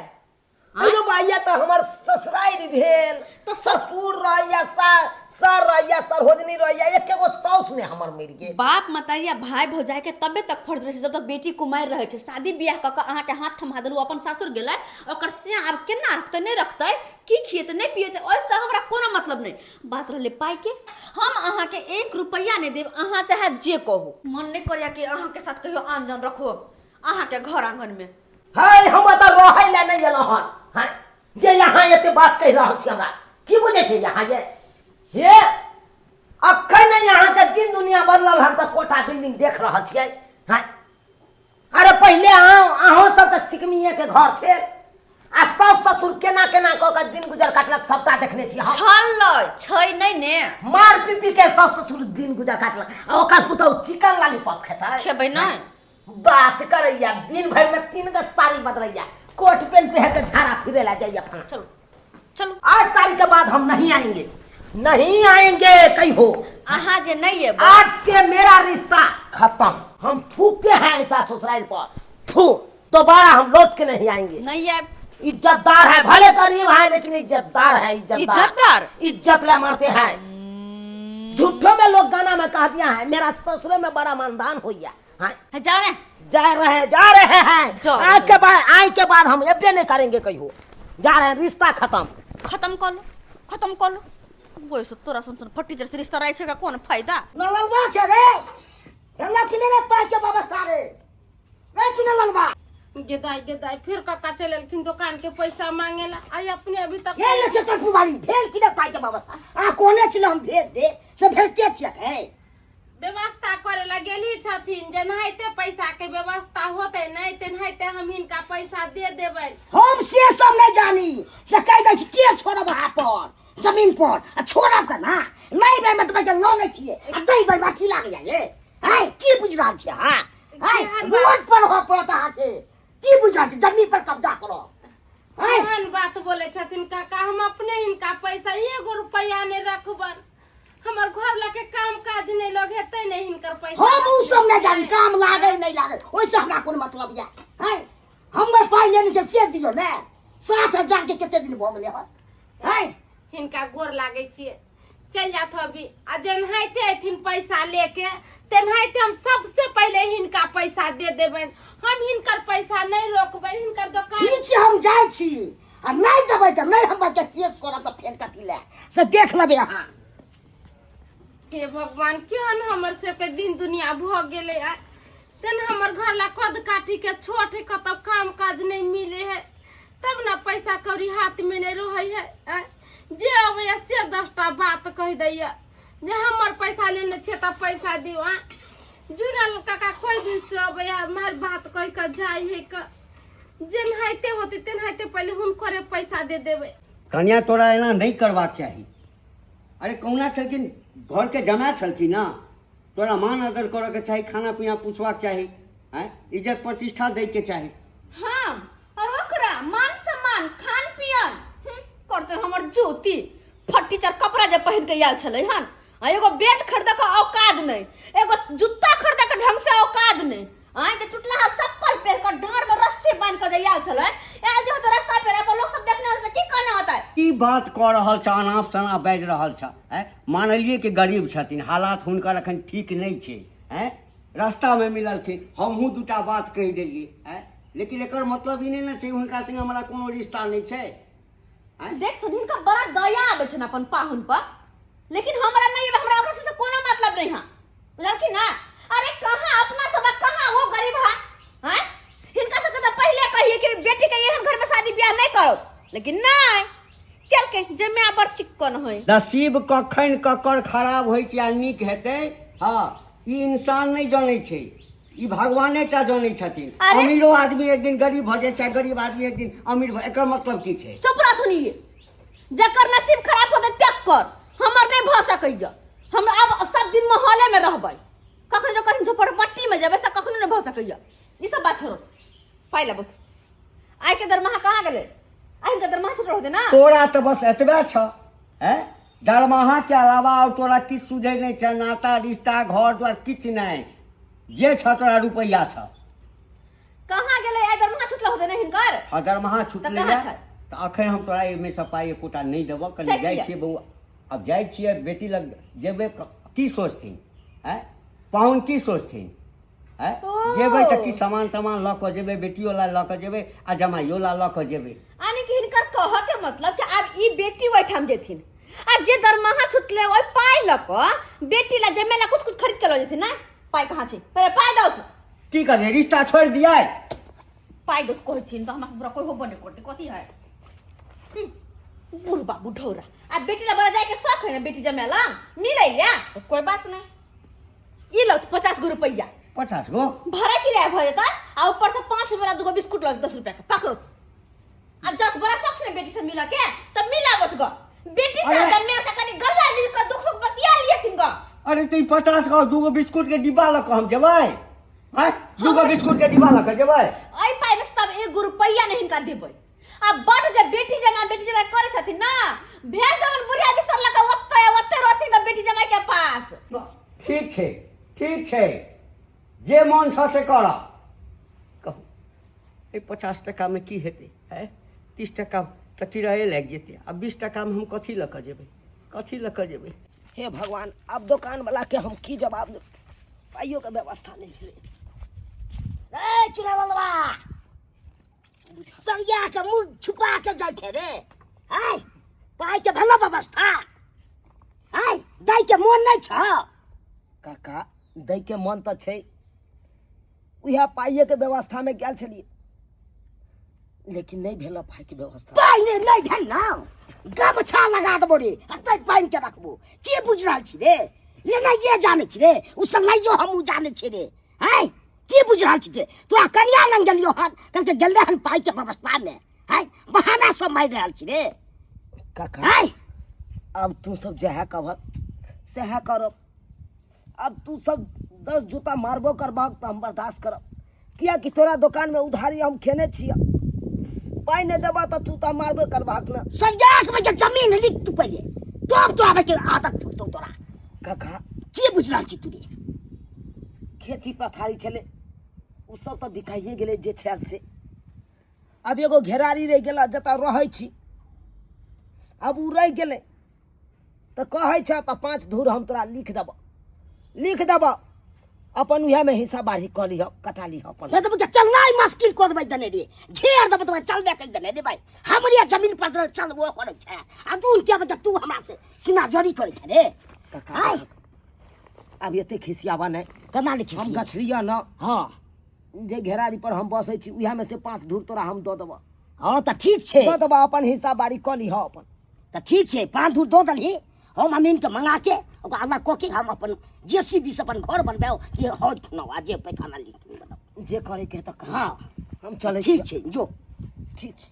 [SPEAKER 2] अरे भैया तऽ हमर ससुरारि भेल
[SPEAKER 5] तऽ
[SPEAKER 2] ससुर रहैया सा सर रहैया सरोजनी रहैया, एके गो साउस ने हमर मरि गेल।
[SPEAKER 5] बाप मतारी आ भाई भौजाई के तबे तक फर्ज रहै छै जब तक बेटी कुमारि रहै छै। शादी बियाह कऽ कऽ अहाँके हाथ थमा देलहुँ, अपन सासुर गेलै, ओकर से आब केना रखतै नहि रखतै, की खिएतै नहि पिएतै, ओहिसँ हमरा कोनो मतलब नहि। बात रहलै पाइके, हम अहाँके एक रुपैआ नहि देब, अहाँ चाहे जे कहू। मन नहि करैया कि अहाँके साथ कहियो आन जान रखो अहाँके घर आंगनमे।
[SPEAKER 2] है हम एतऽ रहै लए नहि एलहुँ हन, हैं जे यहाँ एते बात कहि रहल छी, हमरा की बुझै छै यहाँ ये? हे अखन नहि अहाँके दिन दुनिया बदलल हन तऽ कोठा बिल्डिंग देख रहल छियै। हैं अरे पहिले अहाँ अहूँ सबके सिकमिए के घर छै आ सास ससुर केना केना कऽ के दिन गुजर काटलक सबटा देखने छी हम।
[SPEAKER 5] छलै छै नहि ने।
[SPEAKER 2] मार पी पी के सास ससुर दिन गुजर काटलक आ ओकर पुतहु चिकन लॉलीपॉप खेतै।
[SPEAKER 5] खेबै नहि।
[SPEAKER 2] बात करैया दिन भरि में 3 गो साड़ी बदलैया, कोट पेंट पहन के झाड़ा फिरे ला जाइया फला।
[SPEAKER 5] चलू चलू।
[SPEAKER 2] आज तारीख के बाद हम नहीं आएंगे, नहीं आएंगे कहीं हो।
[SPEAKER 5] अहाँ जे नहीं एबै।
[SPEAKER 2] आज से मेरा रिश्ता खत्म, हम थूकते हैं ऐसा ससुराल पर थू, दोबारा हम लौट के नहीं आएंगे।
[SPEAKER 5] नहीं आएब।
[SPEAKER 2] इज्जतदार है, भले गरीब है लेकिन इज्जतदार है। इज्जतदार,
[SPEAKER 5] इज्जतदार?
[SPEAKER 2] इज्जत ले मारते हैं। झूठों में लोग गाना में कह दिया है मेरा ससुरे में बड़ा मानदान हो गया। हाँ।
[SPEAKER 5] जा रहे हैं।
[SPEAKER 2] जा रहे हैं, जा रहे हैं।
[SPEAKER 5] जाओ।
[SPEAKER 2] आय के बाद, आय के बाद हम एबे नहीं करेंगे कहियो। जा रहे हैं, रिश्ता खत्म।
[SPEAKER 5] खत्म कर लो, खत्म कर लो। वैसे तोरा सुन सुन फटी जैसे रिश्ता रखेगा कौन फायदा?
[SPEAKER 1] ललवा छै रे, ललवा कि नहि रे पाइ के व्यवस्था रे, रे चुने ललवा।
[SPEAKER 3] गेदाई गेदाई फिर कक्का चल एलखिन दुकान के पैसा मांगे ला, आई अपने अभी तक
[SPEAKER 1] ये ले छै तोर फुलबाड़ी भेल कि नहि पाइ के व्यवस्था? आ कोने छलै हम भेज दे से भेजते छियै हे।
[SPEAKER 3] व्यवस्था करे ला गेली छथिन, जेनाहिते पैसा के व्यवस्था होते नहीं तेनाहिते हम हिनका पैसा दे देबै।
[SPEAKER 1] हम से सब नहीं जानी, से कह दै छी के छोड़ब अहाँ पर जमीन पर आ छोड़ब केना? नहीं बेर में तऽ लऽ लै छियै आ दै बेर में अथी लागैया ये। है की बुझि रहल छियै अहाँ? है
[SPEAKER 3] केहन बात?
[SPEAKER 1] रोड पर होय पड़त अहाँके, की बुझि रहल छियै जमीन पर कब्जा करब? है
[SPEAKER 3] केहन बात बोले छथिन काका, हम अपने हिनका पैसा एगो रुपया नहीं रखबन, हमर घर ला के काम काज नहीं लगे हेतै नहीं हिनकर पैसा।
[SPEAKER 1] हम उ सब नहीं जानी काम लागे नहीं लागे, ओहिसँ हमरा कोन मतलब या? है हमर पाइ लेने छै से दियौ ने, 7000 के कते दिन भऽ गेलै हन? है
[SPEAKER 3] हिनका गोर लागे छियै, चल जात अभी आ जेनाहिते अथिन पैसा लेके तेनाहिते हम सबसे पहले हिनका पैसा दे देबनि, हम हिनकर पैसा नहीं रोकबनि हिनकर दोकान।
[SPEAKER 1] ठीक छै हम जाइ छी आ नहीं देबै तऽ नहीं, हम के केस करब तऽ फेर कथी लए से देख लेबै अहाँ।
[SPEAKER 3] हे भगवान केहन हमर सबके दिन दुनिया भऽ गेलै, आ तेन हमर घर ला कद काटी के छोट है, कतौ काम काज नहीं मिले है तब ना पैसा कौड़ी हाथ में नहीं रहे है। आ जे अबैया से 10टा बात कहि दैया जे हमर पैसा लेने छियै तऽ पैसा दियौ। आ जुड़ल काका कोई दिन से अबैया मार बात कहि कऽ जाइ है क, जेनाहिते होतै तेनाहिते पहिले हुनकरे पैसा दे देबै।
[SPEAKER 4] कनिया तोरा एना नहि करबाक चाही। अरे कहुना छलखिन घरके जमा छलखिन ना, तोरा मान आदर करऽके चाही, खाना पीना पूछबाक चाही, आँय इज्जत प्रतिष्ठा दैके चाही।
[SPEAKER 5] हाँ और ओकरा मान सम्मान खान पियन करते हमर ज्योति फटीचर कपड़ा जे पहिन के आयल छलै हन, आ एगो बेल्ट खरीद के औकात नहीं, एगो जूता खरीद के ढंग से औकात नहीं, आय के टुटला चप्पल पहिर के डांर में रस्सी बांध के जे आयल छलै, आयल जे होते रास्ता पर अपन लोग सब देखने होते की कहने होते?
[SPEAKER 4] की बात कऽ रहल छ, अनाप शनाप बाजि रहल छ? आँय मानलियै कि गरीब छथिन, हालात हुनकर एखन ठीक नहि छै, आँय रास्तामे मिललखिन हमहूँ दूटा बात कहि देलियै, आँय लेकिन एकर मतलब ई नहि ने छै हुनका संगे हमरा कोनो रिश्ता नहि छै। आँय
[SPEAKER 5] देख सुन हिनका बड़ा दया आबै छनि अपन पाहुन पर, लेकिन हमरा नहीं, हमरा ओकरा से कोनो मतलब नहीं है, बुझलखिन ना? अरे कहाँ अपना सब आ कहाँ वो गरीब है, हैं? हिनका सबके तो पहले कहिए कि बेटी के एहन घर में शादी ब्याह नहीं करो, लेकिन नहीं चल के जे मैं बड़ चिक्कन होई।
[SPEAKER 4] नसीब कखन ककर खराब होइ छै आ नीक हेतै, हँ ई इंसान नहि जनै छै, ई भगवाने टा जनै छथिन।
[SPEAKER 5] अरे!
[SPEAKER 4] अमीरो आदमी एक दिन गरीब भऽ जाइ छै, गरीब आदमी एक दिन अमीर भऽ, एकर मतलब की छै?
[SPEAKER 5] चुप रहथुन, ई जकर नसीब खराब होतै तेकर, हमर नहि भऽ सकैया। हम आब सब दिन महले में रहबै, कखनो जो कहीं झोपड़पट्टी में जेबै से कखनो नहि भऽ सकैया। ई सब बात छोड़ो, पाइ लेबो। आइ के दरमाहा कहाँ गेलै? आइ के दरमाहा छुटल होतै ना?
[SPEAKER 4] तोरा तऽ बस एतबे छ, हैं दरमाहा के अलावा और तोरा किछु सुझै नहि छ, नाता रिश्ता घर द्वार किछु नहि, जे छ तोरा रुपैआ छ।
[SPEAKER 5] कहाँ गेलै? आइ दरमाहा छुटल होतै ने हिनकर?
[SPEAKER 4] हाँ दरमाहा छुटलै
[SPEAKER 5] कहाँ
[SPEAKER 4] या
[SPEAKER 5] छै?
[SPEAKER 4] तऽ अखन हम तोरा एहिमे सँ पाइ एकोटा नहि देबऽ, कनि
[SPEAKER 5] से
[SPEAKER 4] जाइ
[SPEAKER 5] किया?
[SPEAKER 4] छियै बौआ। आब जाइ छियै बेटी लग जेबै, की सोचथिन? आँय, पाहुन की सोचथिन? आँय, जेबै तऽ की सामान तामान लऽ कऽ जेबै? बेटियो ला लऽ कऽ जेबै आ जमाइयो ला लऽ कऽ जेबै।
[SPEAKER 5] यानी कि हिनकर कहऽ के मतलब कि आब ई बेटी ओहिठाम जेथिन आ जे दरमाहा छुटले ओहि पाइ लऽ कऽ बेटी ला जमे ला कुछ कुछ खरीद के लऽ जेथिन। ना, पाइ कहाँ छै? पहिले पाइ दौ तू।
[SPEAKER 4] की करियै, रिश्ता छोड़ि दियै?
[SPEAKER 5] पाइ दौ कहै छी तऽ हमरा पूरा कोइ होबो नहि करतै। कथी है बुढ़बा बुढ़ौरा आ बेटी ला बड़ा जाके शौक है ना, बेटी जमे ला मिलै या तो कोई बात नहीं। ई लो 50 गो रुपैया।
[SPEAKER 4] 50 गो
[SPEAKER 5] भाड़ा किराया भऽ जेतै आ ऊपर से 5 रुपया दूगो बिस्कुट लऽ 10 रुपया के पकड़ो। अब जस बड़ा शौक से बेटी से मिल के तब मिलावत गो बेटी से।
[SPEAKER 4] अरे!
[SPEAKER 5] जमे से कनी गल्ला मिल के दुख सुख बतिया लियथिन गो।
[SPEAKER 4] अरे, तऽ ई 50 गो दूगो बिस्कुट के डिब्बा लऽ कऽ हम जेबै? आँय, दूगो बिस्कुट के डिब्बा लऽ कऽ जेबै?
[SPEAKER 5] एहि पाइ में से तब एगो रुपैया नहीं हिनका देबै। आ बड जे बेटी जमाई बेटी जमाई करे छथिन ना, भेज देबन बुढ़िया बिस्तर लऽ कऽ, ओतै ओतै रहथिन गऽ बेटी जमाई के पास।
[SPEAKER 4] ठीक छै, ठीक छै, जे मन छह से कर। कहू, एहि 50 टाकामे की हेतै? है, 30 टाका तऽ किराये लागि जेतै आ 20 टाकामे हम कथी लऽ कऽ जेबै? कथी लऽ कऽ जेबै?
[SPEAKER 2] हे भगवान, आब दोकान वाला के हम की जवाब देब? पाइयो के व्यवस्था नहीं भेलै।
[SPEAKER 1] ए चुनावलवा, सरिया के मुंह छुपा के जाइ छै रे। आय, पाइ के भेलो व्यवस्था? आय, दै के मोन नहि छ?
[SPEAKER 2] काका, दै के मन तऽ छै, उएह पाइए के व्यवस्था में गेल छलियै, लेकिन नहि भेल पाइ के व्यवस्था।
[SPEAKER 1] पाइ नहि नहि भेल ना, गमछा लगा देबो रे, अतै पानि के रखबो। के बुझि रहल छी रे? लेनाइ जे जानै छी रे, ओ सब नहियो हमहूँ जानै छी रे। आय, की बुझि रहल छी रे? तोरा कनिया लग गेलियो हन, कहलकै गेलै हन पाइ के व्यवस्था मे। आय, बहाना सब मारि रहल छी रे।
[SPEAKER 2] काका,
[SPEAKER 1] आय,
[SPEAKER 2] अब तू सब जएह कहबक सएह करब। अब तू सब 10 जूता मारबो करबहक तऽ हम बर्दाश्त करब, कियाकि तोरा दोकानमे उधारी हम खेने छियै। पाइ नहि देबह तऽ तू तऽ मारबे करबहक ने।
[SPEAKER 1] सरिया के बच्चा, जमीन लिख तू पहिले, तब तो आबै के आदत छूटतौ तोरा।
[SPEAKER 2] काका,
[SPEAKER 1] की बुझि रहल छी तू रे?
[SPEAKER 2] खेती पथारी छलै, ओ सब तऽ बिकाइए गेलै जे छल से। आब एगो घेरारी रहि गेल जतऽ रहै छी। आब ओ रहि गेलै तऽ कहै छ तऽ 5 धूर हम तोरा लिख देबऽ, लिख देबऽ, अपन उएहमे हिस्सा बाढ़ी कऽ लिहऽ, कटा लिहऽ अपन।
[SPEAKER 1] हे तऽ चलनाइ मुश्किल कऽ देबै देने रे, घेर देबै तोरा, चलबे कहि देने रे। भाइ, हमरे जमीन पर चलबो करै छै आ तू के बच्चा, तू हमरा से सीना जोरी करै छै रे?
[SPEAKER 2] काका,
[SPEAKER 1] आय।
[SPEAKER 2] आब एते खिसियाबा नहि।
[SPEAKER 1] केना नहि
[SPEAKER 2] हम
[SPEAKER 1] खिसियेबै?
[SPEAKER 2] गछलियऽ न।
[SPEAKER 1] हँ।
[SPEAKER 2] जे घेरारी पर हम बसै छी, उएहमे से 5 धूर तोरा हम दऽ देबऽ।
[SPEAKER 1] हँ, तऽ ठीक छै।
[SPEAKER 2] दऽ देबऽ, अपन हिस्सा बारी कऽ लिहऽ अपन।
[SPEAKER 1] तऽ ठीक छै, 5 धूर दऽ देलही, हम अमीन के मंगा के ओकरा अलग कऽ के हम अपन जे सी बी से अपन घर बनबाउ कि हौज खुनाउ आ जे पैखाना लीक बनाउ।
[SPEAKER 2] जे करे के तऽ कर।
[SPEAKER 1] हँ।
[SPEAKER 2] हम चलै।
[SPEAKER 1] ठीक छै, जो।
[SPEAKER 2] ठीक छै।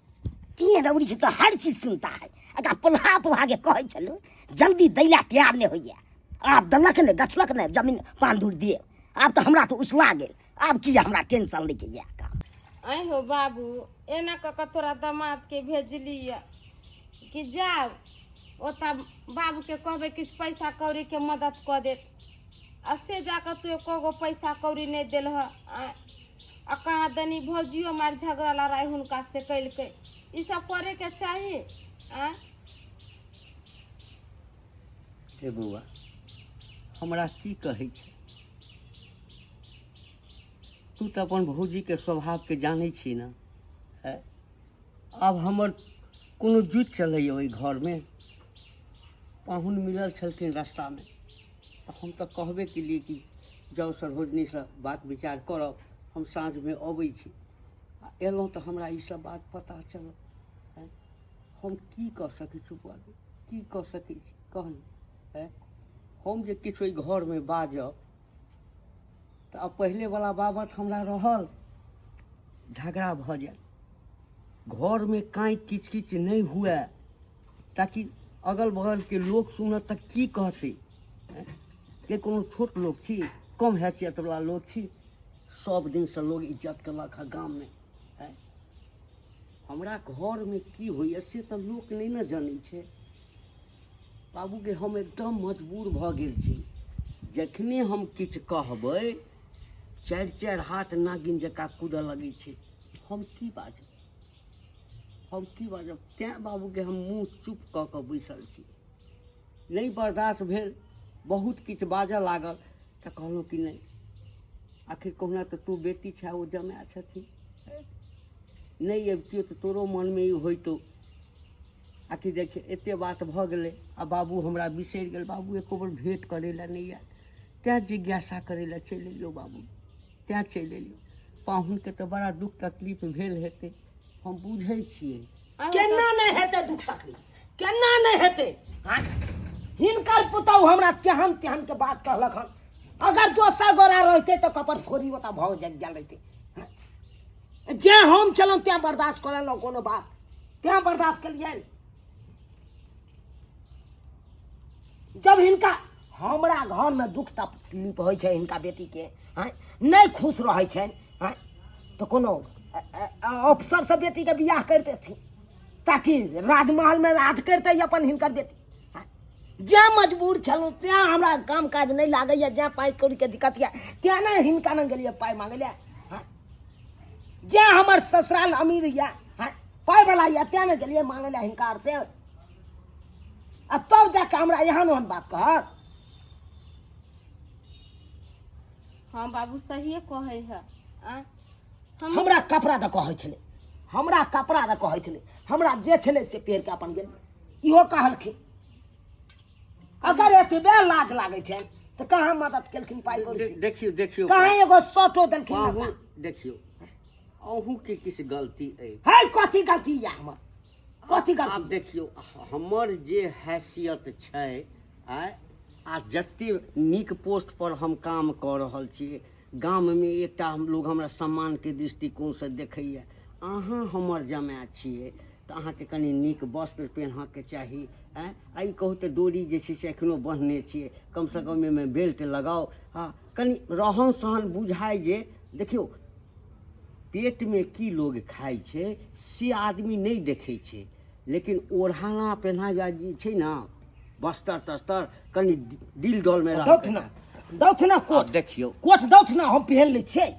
[SPEAKER 1] तीन रौड़ी से तऽ हर चीज सुनता है। एकरा पोल्हा पोल्हा के कहै छलहुँ, जल्दी दैला तैयार नहि होइए। आब देलक नहि, गछलक नहि जमीन 5 धूर दिए। आब तऽ हमरा तऽ उसला गेल। आब की हमरा टेंशन लैके यऽ काम?
[SPEAKER 3] आँय हो बाबू, एना कऽ कऽ तोरा दमादके भेजलियै कि जाउ ओतऽ बाबूके कहबै किछु पैसा कौड़ीके मदद कऽ देत, आ से जाकऽ तू एको गो पैसा कौड़ी नहि देलह। आँय, आ कहाँ दनी भौजियो मार झगड़ा लड़ाइ हुनका से केलकै। ई सब करैके चाही? आँय।
[SPEAKER 4] हे बौआ, हमरा की कहै छै? तू तऽ अपन भौजीके स्वभावके जानै छी ने। है, आब हमर कोनो जुति चलैए ओहि घरमे? पाहुन मिलल छलखिन रास्तामे तऽ हम तऽ कहबे केलियै कि जाउ सरोजनीसँ बात विचार करब, हम साँझमे अबै छी। आ एलहुँ तऽ हमरा ई सब बात पता चलल। आँय, हम की कऽ सकै छी बौआ? की कऽ सकै छी, कह ने? आँय, हम जे किछु ओहि घरमे बाजब तऽ आब पहिलेवला बाबत हमरा रहल झगड़ा भऽ जायत घरमे। काँइ किच किच नहि हुए ताकि अगल बगलके लोक सुनत तऽ की कहतै? आँय, के कोनो छोट लोक छी, कम हैसियतवला लोक छी? सब दिनसँ लोक इज्जत केलक हँ गाममे। आँय, हमरा घरमे की होइए से तऽ लोक नहि ने जनै छै। बाबूके, हम एकदम मजबूर भऽ गेल छी। जखने हम किछु कहबै, चारि चारि हाथ नागिन जकाँ कूदऽ लगै छै। हम की बाजब? हम की बाजब? तेँ बाबूके हम मुँह चुप कऽ कऽ बैसल छी। नहि बर्दाश्त भेल, बहुत किछु बाजऽ लागल, तऽ कहलहुँ कि नहि, आखिर कहुना तऽ तू बेटी छह, ओ जमाए छथिन, नहि अबितियौ तऽ तोरो मनमे ई होइतौ। आखिर देखियौ एते बात भऽ गेलै आ बाबू हमरा बिसरि गेल, बाबू एको बेर भेँट करै लए नहि आयल, तैँ जिज्ञासा करै लए चलि एलियौ बाबू, तैँ चलि एलियौ। पाहुनके तऽ बड़ा दुःख तकलीफ भेल हेतै, हम बुझै छियै।
[SPEAKER 2] केना नहि हेतै दुख तकलीफ, केना नहि हेतै? आँय? हिनकर पुतहु हमरा केहन केहन के बात कहलक हन। अगर दोसर गोरा रहते तऽ कपड़ फोड़ी ओतऽ भऽ गेल रहितै। जे हम छलहुँ तेँ बर्दाश्त कऽ लेलहुँ, कोनो बात तेँ बर्दाश्त केलियनि। जब हिनका हमरा घरमे दुख तकलीफ होइ छै, हिनका बेटीके आँय नहि खुश रहै छनि आँय, तऽ कोनो अफसरसँ बेटीके बियाह करि देथिन ताकि राजमहलमे राज करितै अपन हिनकर बेटी। जैं मजबूर छलहुँ तैं हमरा काम काज नहि लागैए, जैं पाइ कौड़ीके दिक्कत यऽ तैं ने हिनका लग गेलियै पाइ मांगै लए। जैं हमर ससुराल अमीर यऽ, पाइवला यऽ, तैं ने गेलियै मांगै लए हिनका आर से, आ तब जाके हमरा एहन ओहन बात कहत।
[SPEAKER 3] हाँ बाबू सहिए कहै है। आँय
[SPEAKER 2] हमरा कपड़ा दऽ कहै छलै, हमरा कपड़ा दऽ कहै छलै, हमरा जे छलै से पहिर कऽ अपन गेलियै। इहो कहलखिन अगर एतबे लाज लागै छनि तऽ कहाँ मदद केलखिन पाइ कौड़ी से?
[SPEAKER 4] देखियौ, देखियौ,
[SPEAKER 2] कहाँ एगो शर्टो देलखिन
[SPEAKER 4] अहूँ
[SPEAKER 2] नवका?
[SPEAKER 4] देखियौ, अहूँके किछु गलती अछि।
[SPEAKER 2] है कथी गलती यऽ हमर? कथी गलती?
[SPEAKER 4] आब देखियौ, हमर जे हैसियत छै आँय, आ जते नीक पोस्ट पर हम काम कऽ रहल छी, गाममे एकटा हम लोग हमरा सम्मानके दृष्टिकोणसँ देखैए। अहाँ हमर जमाए छियै तऽ अहाँके कनि नीक वस्त्र पेन्हऽके चाही। आँय, आ ई कहू तऽ डोरी जे छै से एखनो बन्हने छियै, कमसँ कम एहिमे बेल्ट लगाउ। हँ, कनि रहन सहन बुझाइ जे देखियौ पेटमे की लोग खाइ छै से आदमी नहि देखै छै, लेकिन ओढ़ाना पेन्हा जे छै ने बस्तर तस्तर कनि दिल डोलमे
[SPEAKER 2] दौथ ना, दौथ ना कोट।
[SPEAKER 4] आब देखियौ
[SPEAKER 2] कोट दौथ ना, हम पहन लै छियै,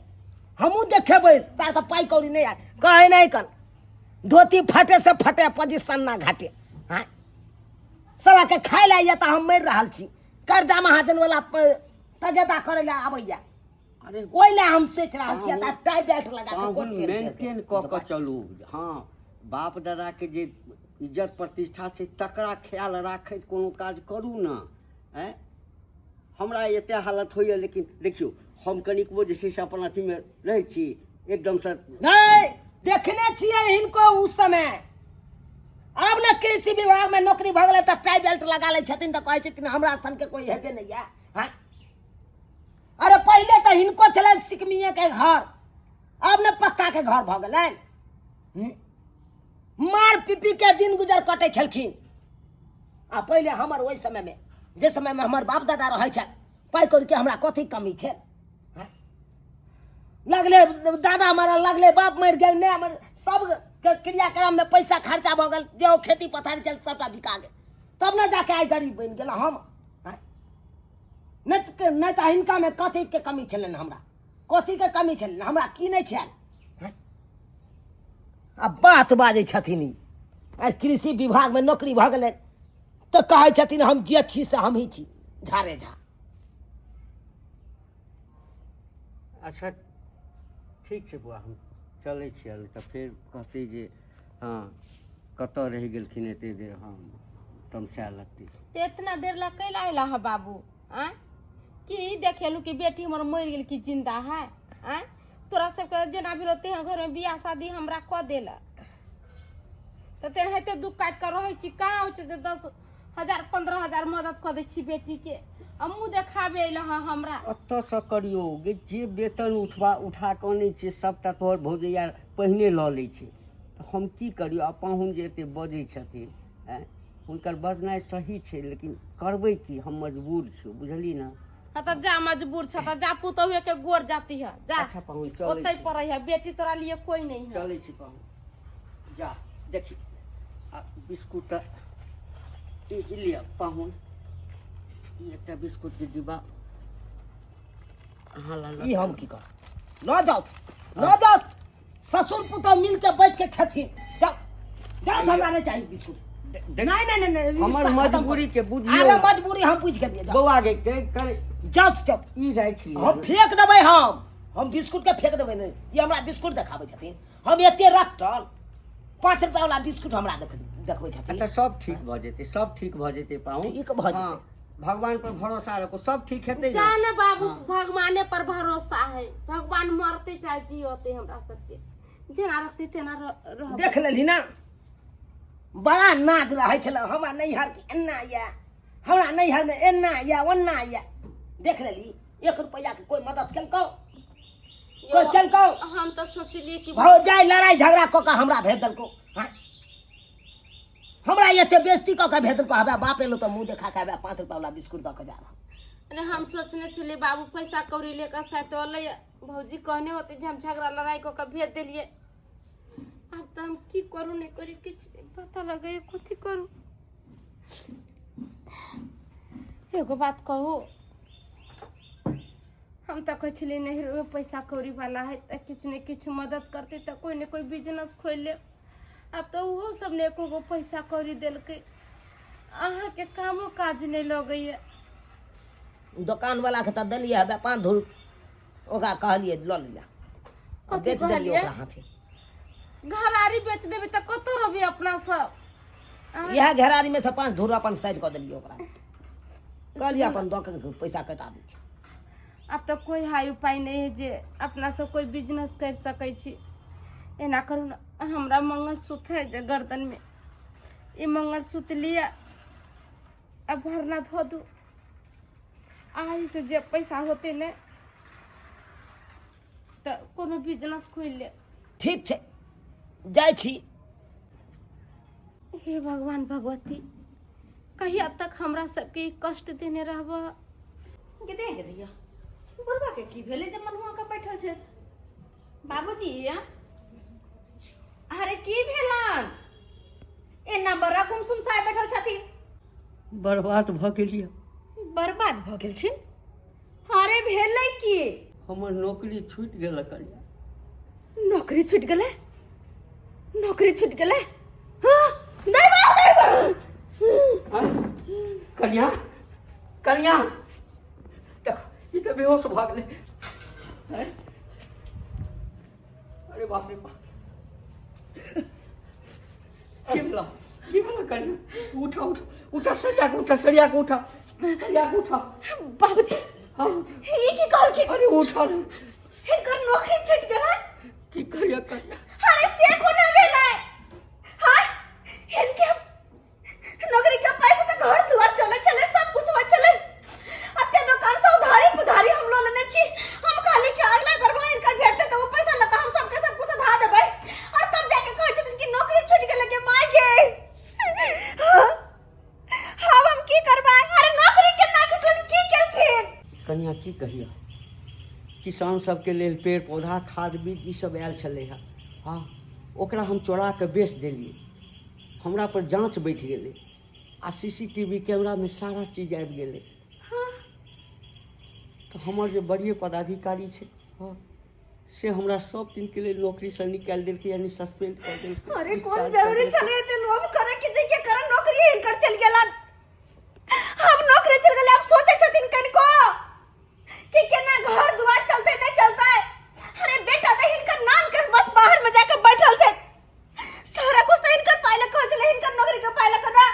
[SPEAKER 2] हमहूँ देखेबै तार तऽ पाइ कौड़ी नहि आयल। कहै नहि कन धोती फटे से फटे पोजिशन ना घाटे। हाँ साला के खाय लए आइए तऽ हम मरि रहल छी, कर्जा महाजन वाला तगेदा करै लए आबैया,
[SPEAKER 4] अरे
[SPEAKER 2] ओहि लए हम सोचि रहल छी तऽ टाई बेल्ट लगा के कोट
[SPEAKER 4] पाहुन
[SPEAKER 2] पहिर के
[SPEAKER 4] मेंटेन कऽ कऽ चलू। हँ, बाप दादाके जे इज्जत प्रतिष्ठा छै तकरा ख्याल राखैत कोनो काज करू ने। आँय, हमरा एते हालत होइए, लेकिन देखियौ हम कनिकबो जे छै से अपन अथीमे रहै छी एकदमसँ।
[SPEAKER 2] नहि देखने छियै हिनको उस समय। आब ने कृषि विभाग में नौकरी भऽ गेलै तऽ टाई बेल्ट लगा लै छथिन तऽ कहै छथिन हमरा सनके कोइ हेबे नहि यऽ। हँ, अरे पहिले तऽ हिनको छलनि सिकमिए के घर, आब ने पक्का के घर भऽ गेलनि। मार पीपी के दिन गुजर कटै छलखिन। आ पहिले हमर ओहि समयमे, जे समयमे हमर बाप दादा रहै छल, पाइ कौड़ीके हमरा कथी कमी छल? लगले दादा मरल, लगले बाप मरि गेल, माय मरि, सब के क्रियाक्रममे पैसा खर्चा भऽ गेल, जे ओ खेती पथारी छल सबटा बिका गेल, तब ने जाके आइ गरीब बनि गेल हम। नहि तऽ हिनकामे कथीके कमी छलनि? हमरा कथीके कमी छलनि? हमरा की नहि छल? आ बात बाजै छथिन ई आइ कृषि विभागमे नौकरी भऽ गेलै तऽ कहै छथिन हम जे छी से हमही छी, झारे झा।
[SPEAKER 4] अच्छा ठीक छै बौआ, हम चलै छियै, तऽ फेर कहतै जे हँ कतऽ रहि गेलखिन एते देर, हम तमसाए लगतै।
[SPEAKER 3] तऽ इतना देर ला कैला अयला है बाबू? आँय, की देखेलू कि बेटी हमर मरि गेल कि जिंदा है? आँय, तोरा सबके जेना भेलो तेहन घरमे बियाह शादी हमरा कऽ देलक तऽ तेनाहिते दुख काटि कऽ रहै छी। कहाँ होइ छै जे 10,000 15,000 मदद कऽ दै छी बेटीके, आ मुँह देखाबे अयला हँ हमरा।
[SPEAKER 4] ओतऽसँ करियौ गे, जे वेतन उठबा उठा कऽ अनै छियै सभटा तोहर भौजैया पहिने लऽ लै छै, तऽ हम की करियौ? आ पाहुन जे एते बजै छथिन, आँय, हुनकर बजनाइ सही छै, लेकिन करबै की, हम मजबूर छियौ, बुझली ने?
[SPEAKER 3] हाँ तऽ जा, मजबूर छ तऽ जा, पुतहुए के गोर जाती है, जा।
[SPEAKER 4] अच्छा पाहुन, चलै
[SPEAKER 3] ओतै
[SPEAKER 4] छी।
[SPEAKER 3] पड़ै है बेटी, तोरा लिए कोई नहीं है।
[SPEAKER 4] चलै छी पाहुन, जा। देखी आ बिस्कुट ई लिअ पाहुन, ई एकटा बिस्कुटके डिब्बा अहाँ लऽ।
[SPEAKER 2] ई हम की करब? लऽ जाउ, लऽ जाउ, ससुर पुतोह मिल के बैठ के खेथिन। जाउ जाउ, हमरा नहीं चाहिए बिस्कुट। नहीं नहीं नहीं नहीं
[SPEAKER 4] हमर
[SPEAKER 2] रिश्ता खत्म
[SPEAKER 4] मजबूरी
[SPEAKER 2] करू।
[SPEAKER 4] के बुझियौ।
[SPEAKER 2] अरे मजबूरी हम बुझि गेलियै जाउ।
[SPEAKER 4] बौआ गे के कर
[SPEAKER 2] जाउ जाउ
[SPEAKER 4] ई राखि लिअ
[SPEAKER 2] हम फेंक देबै हम बिस्कुट के फेंक देबै नहि ई हमरा बिस्कुट देखाबै छथिन हम एते रखटल 5 रुपया वाला बिस्कुट हमरा देखबै छथिन।
[SPEAKER 4] अच्छा, सब ठीक भऽ जेतै, सब ठीक भऽ जेतै पाहुन।
[SPEAKER 2] ठीक भऽ जेतै।
[SPEAKER 4] हँ, भगवान पर भरोसा रखो, सब ठीक हेतै ने।
[SPEAKER 3] जाने बाबू, भगवाने पर भरोसा है। भगवान मरते चाहे जियते, हमरा सबके जेना रखते तेना रहबै।
[SPEAKER 2] देख लेलही ना, बड़ा नाज रहै छलै हमरा नैहर के, एना यऽ हमरा नैहरमे, एना यऽ, ओना यऽ। देख लेली, 1 रुपैआ के कोई मदद केलकौ? कोई केलकौ?
[SPEAKER 3] हम तऽ सोचलिए कि
[SPEAKER 2] भौजाइ लड़ाइ झगड़ा कऽ कऽ हमरा भेज देलकौ। हाँ, हमरा एते बेइज्जती कऽ कऽ भेज देलकौ। हवे बाप एलो तऽ मुँह देखा कऽ हवे 5 रुपैआ वाला बिस्कुट दऽ कऽ जा रहल।
[SPEAKER 3] अरे, हम सोचने छलिए बाबू पैसा कौड़ी लेकर शायद अलै, भौजी कहने होते जे हम झगड़ा लड़ाई कऽ के भेज देलिए। आब तऽ हम की करू, नहि करू, किछु नहि पता लगैए, कथी करू? एगो बात कहू, हम तऽ कहै छलियै नैहरोमे पैसा कौड़ी वाला है तऽ किछु ने किछु मदद करतै तऽ कोइ ने कोइ बिजनेस खोलि लेब। आब तऽ ओहो सब ने एको गो पैसा कौड़ी देलकै। अहाँके कामो काज नहि लगैए।
[SPEAKER 2] दोकान वाला के तऽ देलियै हवे 5 धूर, ओकरा कहलियै लऽ लिअ।
[SPEAKER 3] कथी
[SPEAKER 2] बेच देलियै
[SPEAKER 3] कहलियै?
[SPEAKER 2] ओकरा हाथे।
[SPEAKER 3] घरारी बेच देबै तऽ कतऽ रहबै अपना सब?
[SPEAKER 2] इएह घेरारी में से 5 धूर अपन साइड कऽ देलियै। ओकरा कहलियै अपन दऽ के पैसा कटा दै छै।
[SPEAKER 3] आब तऽ कोइ हाई उपाय नहि है जे अपना सब कोइ बिजनेस कर सकै छी। एना करू ने, हमरा मंगलसूत्र है जे गर्दनमे, ई मंगलसूत्र लिअ आ भरना धऽ दू। आही से जे पैसा होतै ने तऽ कोनो बिजनेस खोलि लेब।
[SPEAKER 2] ठीक छै, जाइ छी।
[SPEAKER 3] हे भगवान भगवती, कहिया तक हमरा सबके ई कष्ट देने रहबह?
[SPEAKER 5] गे दे गे दैया, बुढ़बा के की भेलै जे मनुआ के बैठल छै? बाबूजी, अरे की भेलन, एना बड़ा गुमसुम साय बैठल छथिन?
[SPEAKER 4] बर्बाद भऽ गेलियै।
[SPEAKER 5] बर्बाद भऽ गेलखिन? अरे, भेलै की?
[SPEAKER 4] हमर नौकरी छूटि गेल कनिया।
[SPEAKER 5] नौकरी छूटि गेलै? नौकरी छूटि गेलै? हाँ, नहीं बा, नहीं बा।
[SPEAKER 4] कनिया, कनिया, देख, ई तऽ बेहोश भऽ गेलै। हैं? अरे बाप रे बाप, की भेला, की भेला कनिया? उठा, उठा, उठा, सरिया के उठा, सरिया के उठा, सरिया के उठा।
[SPEAKER 5] बाबूजी, ई की कहलखिन?
[SPEAKER 4] अरे, उठा ने।
[SPEAKER 5] हिनकर नौकरी छूटि गेलै?
[SPEAKER 4] की करिया कनिया?
[SPEAKER 5] अरे, से कोना भेलै? हाँ, हिनके नौकरी के पैसा तऽ घर दुआर चले छलै, सब कुछ होइ छलै। अते दुकान से उधारी पुधारी हम लऽ लेने छी। हम कहली कि अगला दरमाहा हिनकर भेटतै तऽ ओ पैसा लऽ कऽ हम सबके सब कुछ सुधा देबै, और तब जाके कहै छथिन कि नौकरी छूटि गेलै। के माय गे, हाँ, आब हम की करबै? अरे, नौकरी केना छूटल? की केलखिन?
[SPEAKER 4] कनिया, की कहिया, किसान सबके लेल पेड़ पौधा, खाद बीज ई सब आयल छलै हँ। हँ, ओकरा हम चोरा कऽ बेच देलियै। हमरा पर जाँच बैठ गेलै आ सीसीटीवी कैमरामे सारा चीज आबि गेलै। तऽ हमर जे बड़िए पदाधिकारी छै, हँ, से हमरा सब दिनके लेल नौकरीसँ निकालि देलकै, यानी सस्पेंड कऽ देलकै।
[SPEAKER 5] अरे, कोन
[SPEAKER 4] discharge कऽ
[SPEAKER 5] जरूरी
[SPEAKER 4] देलकै।
[SPEAKER 5] छलै एते लोभ करे के, जे के कारण नौकरी हिनकर चलि गेलन? हम नौकरी चलि गेलै, आब सोचै छथिन कनिको कि केना घर दुआर चलतै, नहि चलतै? अरे, बेटा तऽ हिनकर नाम के बस बाहर में जाके बैठल छै। सारा कुछ तऽ हिनकर पाइ लऽ कऽ छलै, हिनकर नौकरी के पाइ लऽ कऽ ना।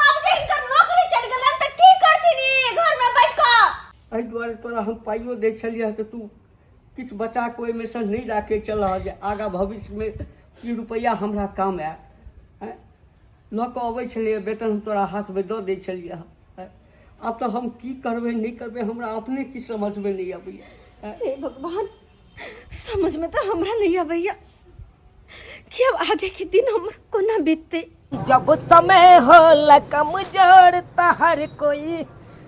[SPEAKER 5] आब जे हिनकर नौकरी चलि गेलन तऽ की करथिन ई घर में बैठ कऽ?
[SPEAKER 4] एहि दुआरे तोरा हम पाइयो दै छलियै तऽ तू किछु बचा कऽ ओहिमे सँ नहि राखै छलह जे आगाँ भविष्यमे ई रुपैआ हमरा काम आयत। आँय, लऽ कऽ अबै छलियै वेतन, हम तोरा हाथमे दऽ दै छलियै हँ। आँय, आब तऽ हम की करबै, नहि करबै, हमरा अपने किछु समझमे नहि अबैए। आँय,
[SPEAKER 5] हे भगवान, समझ में तऽ हमरा नहीं अबैया कि अब आगे के दिन हमर कोना बीतते।
[SPEAKER 2] जब समय होला कमजोर त हर कोई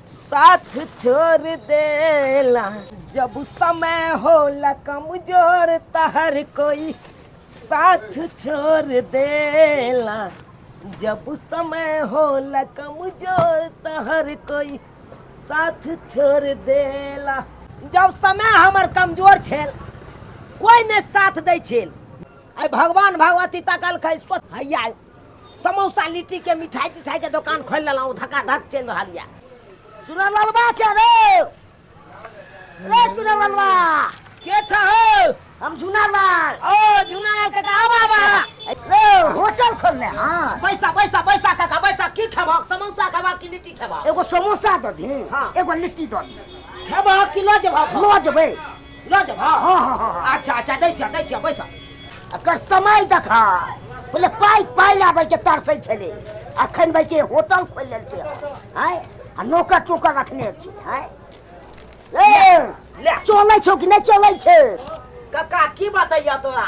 [SPEAKER 2] साथ छोड़ देला। जब समय होला कमजोर त हर कोई साथ छोड़ देला। जब समय होला कमजोर त हर कोई साथ छोड़ देला। जब समय हमर कमजोर छेल, कोई नहि साथ दै छेल। आइ भगवान भगवती तकलकै, हैया समोसा लिट्टी के मिठाई तिठाई के दोकान खोलि लेलहुँ, धक्का धक चलि रहल यऽ।
[SPEAKER 1] चुना ललबा छै रे, रे चुना ललबा।
[SPEAKER 2] के छ हौ?
[SPEAKER 1] हम झुना लाल।
[SPEAKER 2] ओ झुना लाल काका, आबा आबा।
[SPEAKER 1] रे होटल खोलने। हाँ
[SPEAKER 2] पैसा पैसा पैसा काका पैसा। की खेबहक, समोसा खेबहक कि लिट्टी खेबहक?
[SPEAKER 1] एगो समोसा दऽ दी।
[SPEAKER 2] हाँ।
[SPEAKER 1] एगो लिट्टी दऽ दी।
[SPEAKER 2] खेबहक कि लऽ जेबहक?
[SPEAKER 1] लऽ जेबै।
[SPEAKER 2] लऽ जेबहक?
[SPEAKER 1] हाँ हाँ हाँ हाँ।
[SPEAKER 2] अच्छा अच्छा, दै छियह दै छियह पैसा।
[SPEAKER 1] एकर समय देखा, पहिले पाइ पाइ लाबै के तरसै छलै, अखन भाई के होटल खोलि लेलकै हन, आँय, आ नौकर टोकर रखने छै। आँय ए
[SPEAKER 2] ले।
[SPEAKER 1] चलै छौ कि नहि चलै छै?
[SPEAKER 2] काका की बतैया तोरा,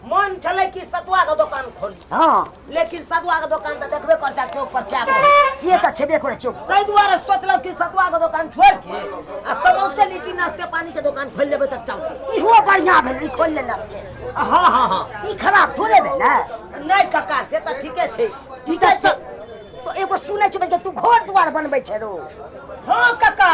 [SPEAKER 2] मन छलै कि सतुआ के दोकान खोली।
[SPEAKER 1] हाँ।
[SPEAKER 2] लेकिन सतुआ के दोकान तऽ देखबे कर छै चौक पर क्या गो।
[SPEAKER 1] से तऽ छेबे करै चौक।
[SPEAKER 2] ताहि दुआरे सोचलहुँ कि सतुआ के दोकान छोड़ि के आ समोसे लिट्टी नाश्ते पानी के दोकान खोलि लेबै तऽ चलतै।
[SPEAKER 1] इहो बढ़िया भेल ई खोलि लेला से।
[SPEAKER 2] हाँ हाँ हाँ।
[SPEAKER 1] ई खराब थोड़े भेल ने?
[SPEAKER 2] नहि काका, से तऽ ठीके छै।
[SPEAKER 1] ई तऽ तो एगो सुनै छी जे तू घर दुआर बनबै छै रो।
[SPEAKER 2] हाँ काका,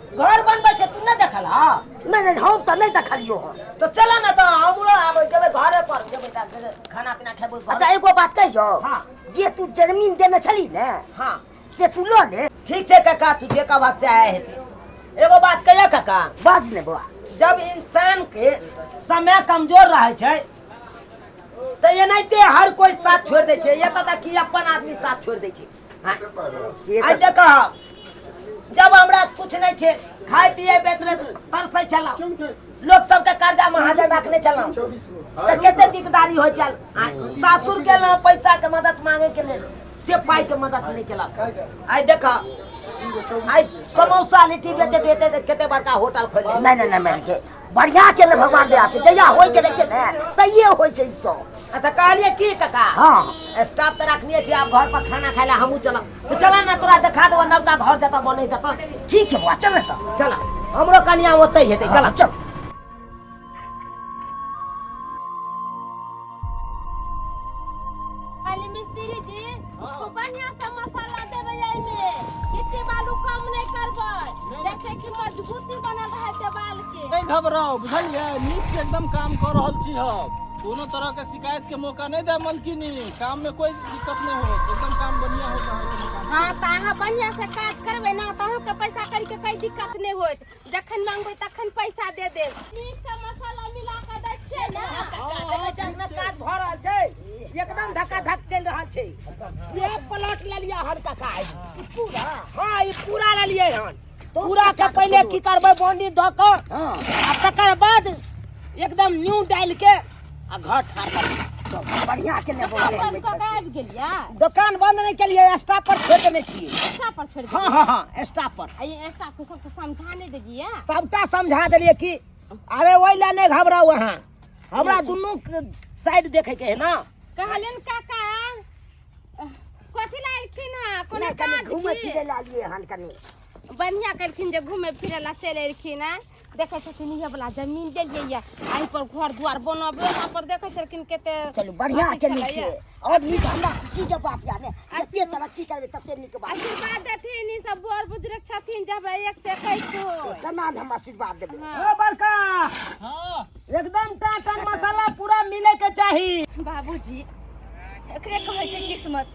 [SPEAKER 2] घर बनबै छै, तू नहि देखल? हँ
[SPEAKER 1] नहि नहि, हम तऽ नहि देखलियो हन।
[SPEAKER 2] तऽ चल ने, तऽ हमरो आबै जेबै, घरे पर जेबै तऽ खाना पीना खेबै घरे।
[SPEAKER 1] अच्छा एगो बात कहियो?
[SPEAKER 2] हाँ।
[SPEAKER 1] जे तू जमीन देने छली ने,
[SPEAKER 2] हाँ,
[SPEAKER 1] से तू लऽ ले।
[SPEAKER 2] ठीक छै काका, तू जे कहबहक से आए हेतै। एगो बात कहियो काका?
[SPEAKER 1] बाज ने बौआ।
[SPEAKER 2] जब इंसान के समय कमजोर रहै छै तऽ एनाहिते हर कोइ साथ छोड़ि दै छै, एतऽ तक कि अपन आदमी साथ छोड़ि दै छै। हाँ।
[SPEAKER 1] से
[SPEAKER 2] आइ
[SPEAKER 1] तऽ
[SPEAKER 2] देखह, जब हमरा कुछ नहि छै, खाय पिए बेतरे तरसै छलहुँ, लोक सबके कर्जा महाजन रखने छलहुँ तऽ कते दिकदारी होइ छल। सासुर गेलहुँ पैसा के मदद मांगे के लेल, से पाइ के मदद नहि केलक। आइ देख, आइ समोसा लिट्टी बेचैत बेचैत कते बड़का होटल खोलि लेलक।
[SPEAKER 1] नहि नहि नहि, मानि के बढ़िया केले भगवान दया से, जहिया होइ के रहै छै ने तहिये होइ छै ई सब।
[SPEAKER 2] अच्छा कहलियै की काका?
[SPEAKER 1] हाँ।
[SPEAKER 2] स्टाफ तऽ रखने छी, आब घर पर खाना खाय लए हमहूँ चलब, तऽ चल ने तोरा देखा देबो नवका घर जतऽ बनै ततऽ।
[SPEAKER 1] ठीक छै बौआ, चल ने तऽ।
[SPEAKER 2] चल, हमरो कनिया ओतै हेतै। चल।
[SPEAKER 1] हाँ, चल।
[SPEAKER 3] खाली मिस्त्री जी खूब बढ़िया से मसाला देबै एहिमे, गिट्टी बालू कम नहि करबै, जैसे कि मजबूती बनल रहे देवाल के।
[SPEAKER 6] नहि घबराउ, बुझलियै? नीक से एकदम काम कऽ रहल छी हम, कोनो तरह के शिकायत के मौका नहीं दे मलकिनी, काम में कोई दिक्कत नहीं हो, एकदम काम बढ़िया होता है मकान।
[SPEAKER 3] हाँ तऽ अहाँ बढ़िया से काज करबै ने तऽ अहूँके पैसा करी के कोई दिक्कत नहि होत, जखन मांगबै तखन पैसा दे देब। नीक से मसाला मिला के दै छियै ने?
[SPEAKER 2] देखै छै अखने काज भऽ रहल छै, एकदम धक्का धक चलि रहल छै। ये प्लॉट लेलियै हन काका।
[SPEAKER 1] ई पूरा?
[SPEAKER 2] हाँ, ई पूरा लेलियै हन। पूरा के पहिले की करबै, बाउंड्री दऽ कऽ
[SPEAKER 1] हाँ।
[SPEAKER 2] आ तकर बाद एकदम न्यू डालि के आ घर ठाढ़ करबै।
[SPEAKER 1] चल, बढ़िया के लेबो बनबै
[SPEAKER 3] बंद कऽ
[SPEAKER 1] छै
[SPEAKER 3] के
[SPEAKER 1] से।
[SPEAKER 3] आबि गेलियै?
[SPEAKER 2] दोकान बंद नहि केलियै, स्टाफ पर छोड़ि देने छियै।
[SPEAKER 3] स्टाफ पर छोड़ि
[SPEAKER 2] हाँ हाँ हाँ, स्टाफ पर।
[SPEAKER 3] आ ई स्टाफ के सबके समझा नहि देलियै?
[SPEAKER 2] सबटा समझा देलियै कि अरे ओहि लए नहि घबराउ अहाँ, हमरा दुनू साइड देखै के है ना।
[SPEAKER 3] कहलियन काका, कथी लए एलखिन हँ? कोनो
[SPEAKER 1] नहि, कनि
[SPEAKER 3] काज
[SPEAKER 1] घूमै
[SPEAKER 3] की?
[SPEAKER 1] फिरै लए एलियै हन कनि।
[SPEAKER 3] बढ़िया केलखिन जे घूमे फिरे ला चलि एलखिन हँ। देखै छथिन इहे वाला जमीन देलियै ये, एहि पर घर दुआर बनबै, यहाँ पर देखै छलखिन कते।
[SPEAKER 1] चलू, बढ़िया
[SPEAKER 3] अथी
[SPEAKER 1] के नीक
[SPEAKER 3] छलैया।
[SPEAKER 1] छै और नीक, हमरा खुशी के बात या ने, जते तरक्की करबै तते नीक बात।
[SPEAKER 3] आशीर्वाद देथिन, ई सब बड़ बुजुर्ग छथिन, जे हमरा एक से 21 हो।
[SPEAKER 1] केना ने हम आशीर्वाद देबै।
[SPEAKER 2] ओ बड़का।
[SPEAKER 6] हाँ।
[SPEAKER 2] एकदम टाटन मसाला पूरा मिले के चाही।
[SPEAKER 5] बाबूजी, एकरे कहै छै किस्मत।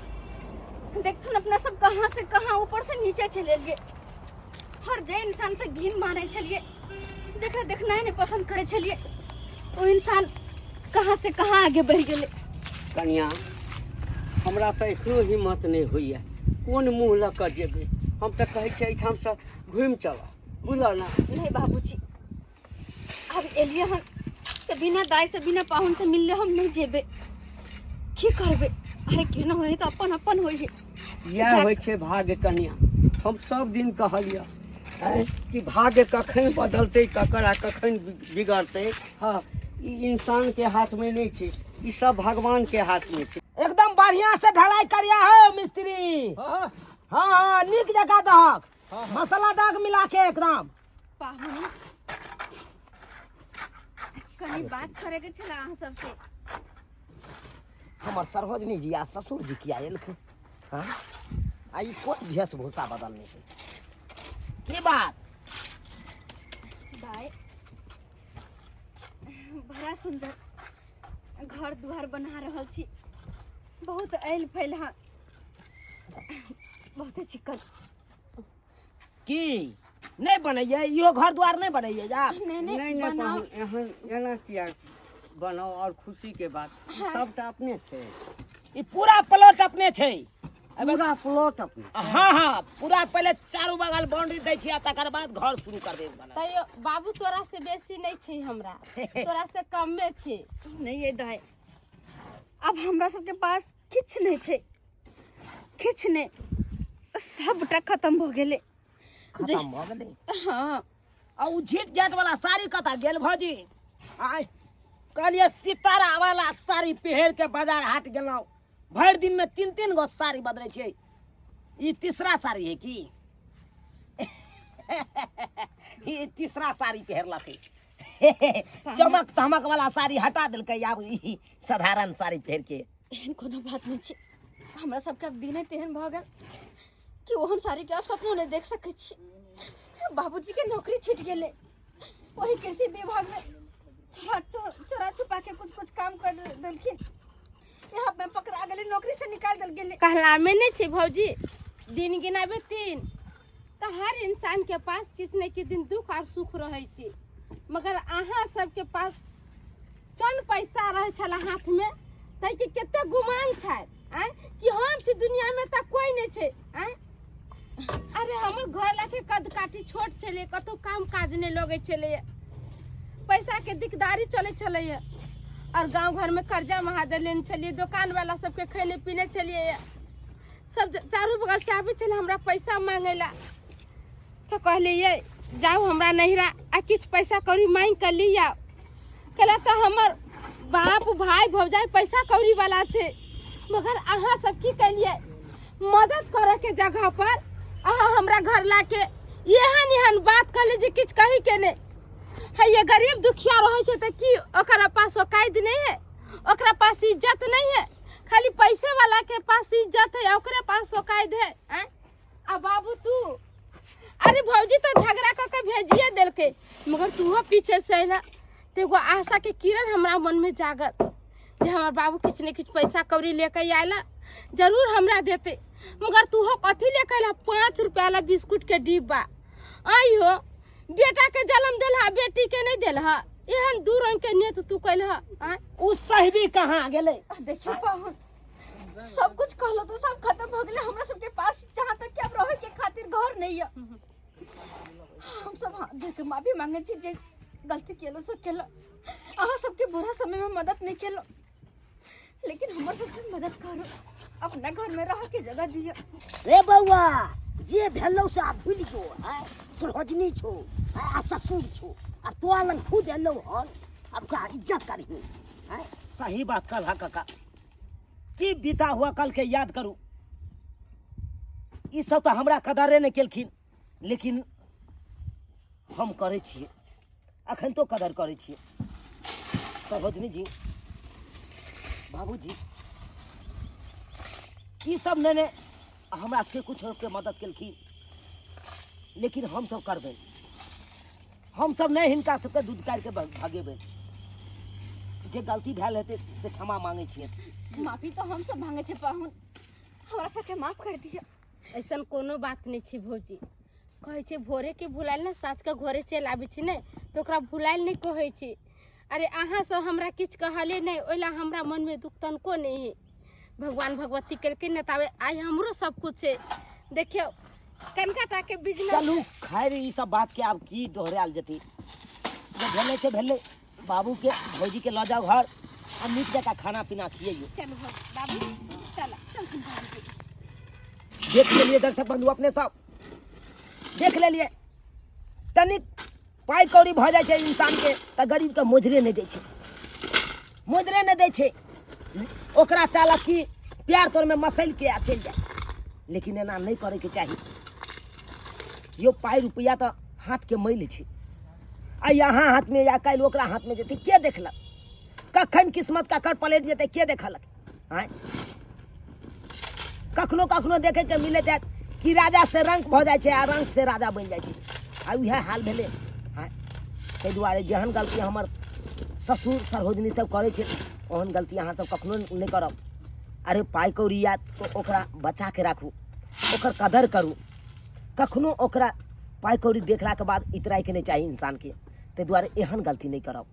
[SPEAKER 5] देखथुन अपना सब कहाँ से कहाँ ऊपर से नीचे चलि एलियै। हर जे इंसान से घिन मानै छलियै, जकरा देखनाइ नहि पसंद करै छलियै, ओ इंसान कहाँ से कहाँ आगे बढ़ि गेलै।
[SPEAKER 4] कनिया, हमरा तऽ एखनो हिम्मत नहि होइए, कोन मुँह लऽ कऽ जेबै? हम तऽ कहै छियै एहिठामसँ घुमि चलऽ, बुझलऽ ने?
[SPEAKER 5] नहि बाबूजी, आब एलियै हन तऽ बिना दाइ से बिना पाहुन से मिलले हम नहि जेबै। की करबै? अरे केना होइ तऽ अपन अपन होइ है।
[SPEAKER 4] इएह होइ छै भाग्य कनिया। हम सब दिन कहलियै आँय कि भाग्य कखन बदलतै ककर आ कखन बिगड़तै, हँ, ई इंसानके हाथमे नहि छै, ई सब भगवानके हाथमे छै।
[SPEAKER 2] एकदम बढ़िया से ढलाई करिया हो मिस्त्री।
[SPEAKER 6] हाँ।
[SPEAKER 2] हाँ हाँ, नीक जगह दहक, मसाला दाग मिला के एकदम।
[SPEAKER 5] पाहुन, कनी बात करे के छला अहाँ सबसे।
[SPEAKER 2] हमर सरोजनी जी आ ससुर जी किया एलखिन? हाँ, आ ई कोन वेशभूषा बदलने छै? की बात?
[SPEAKER 5] भाई, बड़ा सुंदर घर दुआर बना रहल छी। बहुत ऐल फैल हँ, बहुते चिकन।
[SPEAKER 2] की नहि बनैये? इहो घर द्वार नहि बनैये जा?
[SPEAKER 5] नहि नहि।
[SPEAKER 4] नहि नहि।
[SPEAKER 5] बनाउ।
[SPEAKER 4] पाहुन, एहन एना किया बनाउ? और खुशी के बात, ई सबटा अपने छै?
[SPEAKER 2] ई पूरा प्लॉट अपने छै।
[SPEAKER 4] पूरा प्लॉट अपने?
[SPEAKER 2] हाँ हाँ, पूरा। पहिले चारू बगल बाउंड्री दै छियै आ तकर बाद घर शुरू कर देब बनल।
[SPEAKER 3] तैयो बाबू, तोरा से बेसी नहि छै हमरा, तोरा से कमे छै।
[SPEAKER 5] नहि ये दाइ, आब हमरा सबके पास किछु नहि छै, किछु नहि, सबटा खतम भऽ गेलै।
[SPEAKER 2] खतम भऽ गेलै?
[SPEAKER 5] हाँ।
[SPEAKER 2] आ उ झीट झाट वाला साड़ी कतऽ गेल भौजी? आय कहलियै सितारा वाला साड़ी पहिर के बाजार हाट गेलहुँ, भरि दिन में तीन तीन गो साड़ी बदलै छै, ई तीसरा साड़ी है की? ई तीसरा साड़ी पहिरलकै। चमक धमक वाला साड़ी हटा देलकै, आब ई साधारण साड़ी पहिर के।
[SPEAKER 5] एहन कोनो बात नहि छै। हमरा सबके आब दिने तेहन भऽ गेल कि ओहन साड़ीके आब सपनो नहि देख सकै छी। बाबूजीके नौकरी छूटि गेलै, वही कृषि विभागमे चोरा चोरा छुपा के कुछ कुछ काम कर देलखिन, यहाँ पे पकड़ा गेलै, नौकरी से निकाल देल गेलै।
[SPEAKER 3] कहलामे नहि छै भौजी, दिन गिनाबे तीन, तऽ हर इंसान के पास किछु ने किछु दिन दुख और सुख रहै छै। मगर अहाँ सबके पास चंद पैसा रहै छलै हाथमे, ताहिके कते गुमान छै आँय कि हम छी दुनियामे तऽ कोइ नहि छै आँय। अरे हमर घर लाके कद काठी छोट छलै, कतहु काम काज नहि लगै छलैए, पैसाके दिकदारी चलै छलैए और गाँव घरमे कर्जा महाजन लेने छलियै, दोकानवाला सबके खैने पीने छलियै। सब चारू बगल से आबै छलै हमरा पैसा मांगे ला, तऽ कहलियै जाउ हमरा नैहरा आ किछु पैसा कौड़ी मांगि कऽ ली आउ। कहला तऽ हमर बाप भाय भौजाइ पैसा कौड़ी वाला छै। मगर अहाँ सब की केलियै? मदद करे के जगह पर अहाँ हमरा घर ला के एहन एहन बात कहली जे किछु कही के नहि है। ये गरीब दुखिया रहै छै तऽ की ओकरा पास औकात नहि है? ओकरा पास इज्जत नहीं है? खाली पैसे वाला के पास इज्जत है, ओकरे पास औकात है आँय? आ बाबू तू, अरे भौजी तो झगड़ा कऽ के भेजिए देलकै, मगर तूहो पीछे से अयला तऽ एगो आशा के किरण हमरा मन में जागल जे हमर बाबू किछु ने किछु पैसा कौड़ी लेके आयल, जरूर हमरा देते। मगर तूहो कथी लेके अयला? 5 रुपया ला बिस्कुट के डिब्बा। आई हो, बेटा के जन्म देलहा, बेटी के नहीं देलहा, एहन दू रंग के नेत तू कैलहा आँय?
[SPEAKER 2] उ साहिबी कहाँ गेलै?
[SPEAKER 5] आ देखियौ पाहुन, सब कुछ कहलो तो सब खत्म हो गेलै। हमरा सबके पास जहाँ तक कि आब रहे के खातिर घर नहीं है। हम सब हाथ धो के माफी मांगे छी जे गलती केलो सो केलो, अहाँ सबके बुरा समय में मदद नहीं केलो, लेकिन हमर सबके मदद करो, अपना घर में रह के जगह दियो।
[SPEAKER 1] रे बौआ, जे भेलौ से आब भूलि जो। आँय सरोजनी छौ आँय, आ ससुर छौ, आ तोरा लग खुद एलौ हन, आब का इज्जत करही आँय?
[SPEAKER 2] सही बात कहला काका, की बीता हुआ कल के याद करू। ई सब तऽ हमरा कदरे नहि केलखिन, लेकिन हम करै छियै, अखन तो कदर करै छियै। सरोजनी जी, बाबूजी, ई सब नहि नहि हमरा सबके कुछ के मदद केलखिन, लेकिन हम सब करबै। हम सब नहि हिनका सबके दूध काटि के भगेबै। जे गलती भेल हेतै से क्षमा मांगै छियै।
[SPEAKER 5] माफी तो हम सब मांगे छे पाहुन, हमरा सबके माफ कर दियो।
[SPEAKER 3] ऐसन कोनो बात नहि छै भौजी। कहै छै भोरेके भुलायल ने साँझके घरे चलि आबै छै ने, तऽ ओकरा भुलायल नहि कहै छै। अरे अहाँ सब हमरा किछु कहले नहि, ओहि लए हमरा मनमे दुख तनिको नहि है। भगवान भगवती केलखिन ने ताबे आइ हमरो सब कुछ छै। देखियौ कनिका टाके बिजनेस।
[SPEAKER 2] चलू खैर, ई सब बात के आब की दोहरायल जेतै, जे भेलै से भेलै। बाबूके भौजीके लऽ जाउ घर आ नीक जकाँ खाना पीना खियैयौ।
[SPEAKER 3] चलू भौजी, बाबू चल चल बाबूजी।
[SPEAKER 2] देख लेलियै दर्शक बंधु, अपने सब देख लेलियै, तनिक पाइ कौड़ी भऽ जाइ छै इंसानके तऽ गरीबके मोजरे नहि दै छै, मोजरे नहि दै छै। ओकरा चाहलक कि प्यार तोरमे मसलि के आ चलि जाय, लेकिन एना नहि करैके चाही यौ। पाइ रुपैआ तऽ हाथके मैल छै, आ यहाँ हाथमे या काल्हि ओकरा हाथमे जेतै, के देखलक? कखन किस्मत ककर पलटि जेतै, के देखलक? आँय, कखनो कखनो देखैके मिलैत हैत कि राजा से रंक भऽ जाइ छै आ रंक से राजा बनि जाइ छै, आ उएह हाल भेलै। आँय, ताहि दुआरे जेहन गलती हमर ससुर सरोजनी सब करै छै, ओहन गलती अहाँ सब कखनो नहि करब। अरे पाइ कौड़ी आयत तऽ ओकरा बचाके राखू, ओकर कदर करू। कखनो ओकरा पाइ कौड़ी देखलाके बाद इतराइके नहि चाही इंसानके। ताहि दुआरे एहन गलती नहि करब।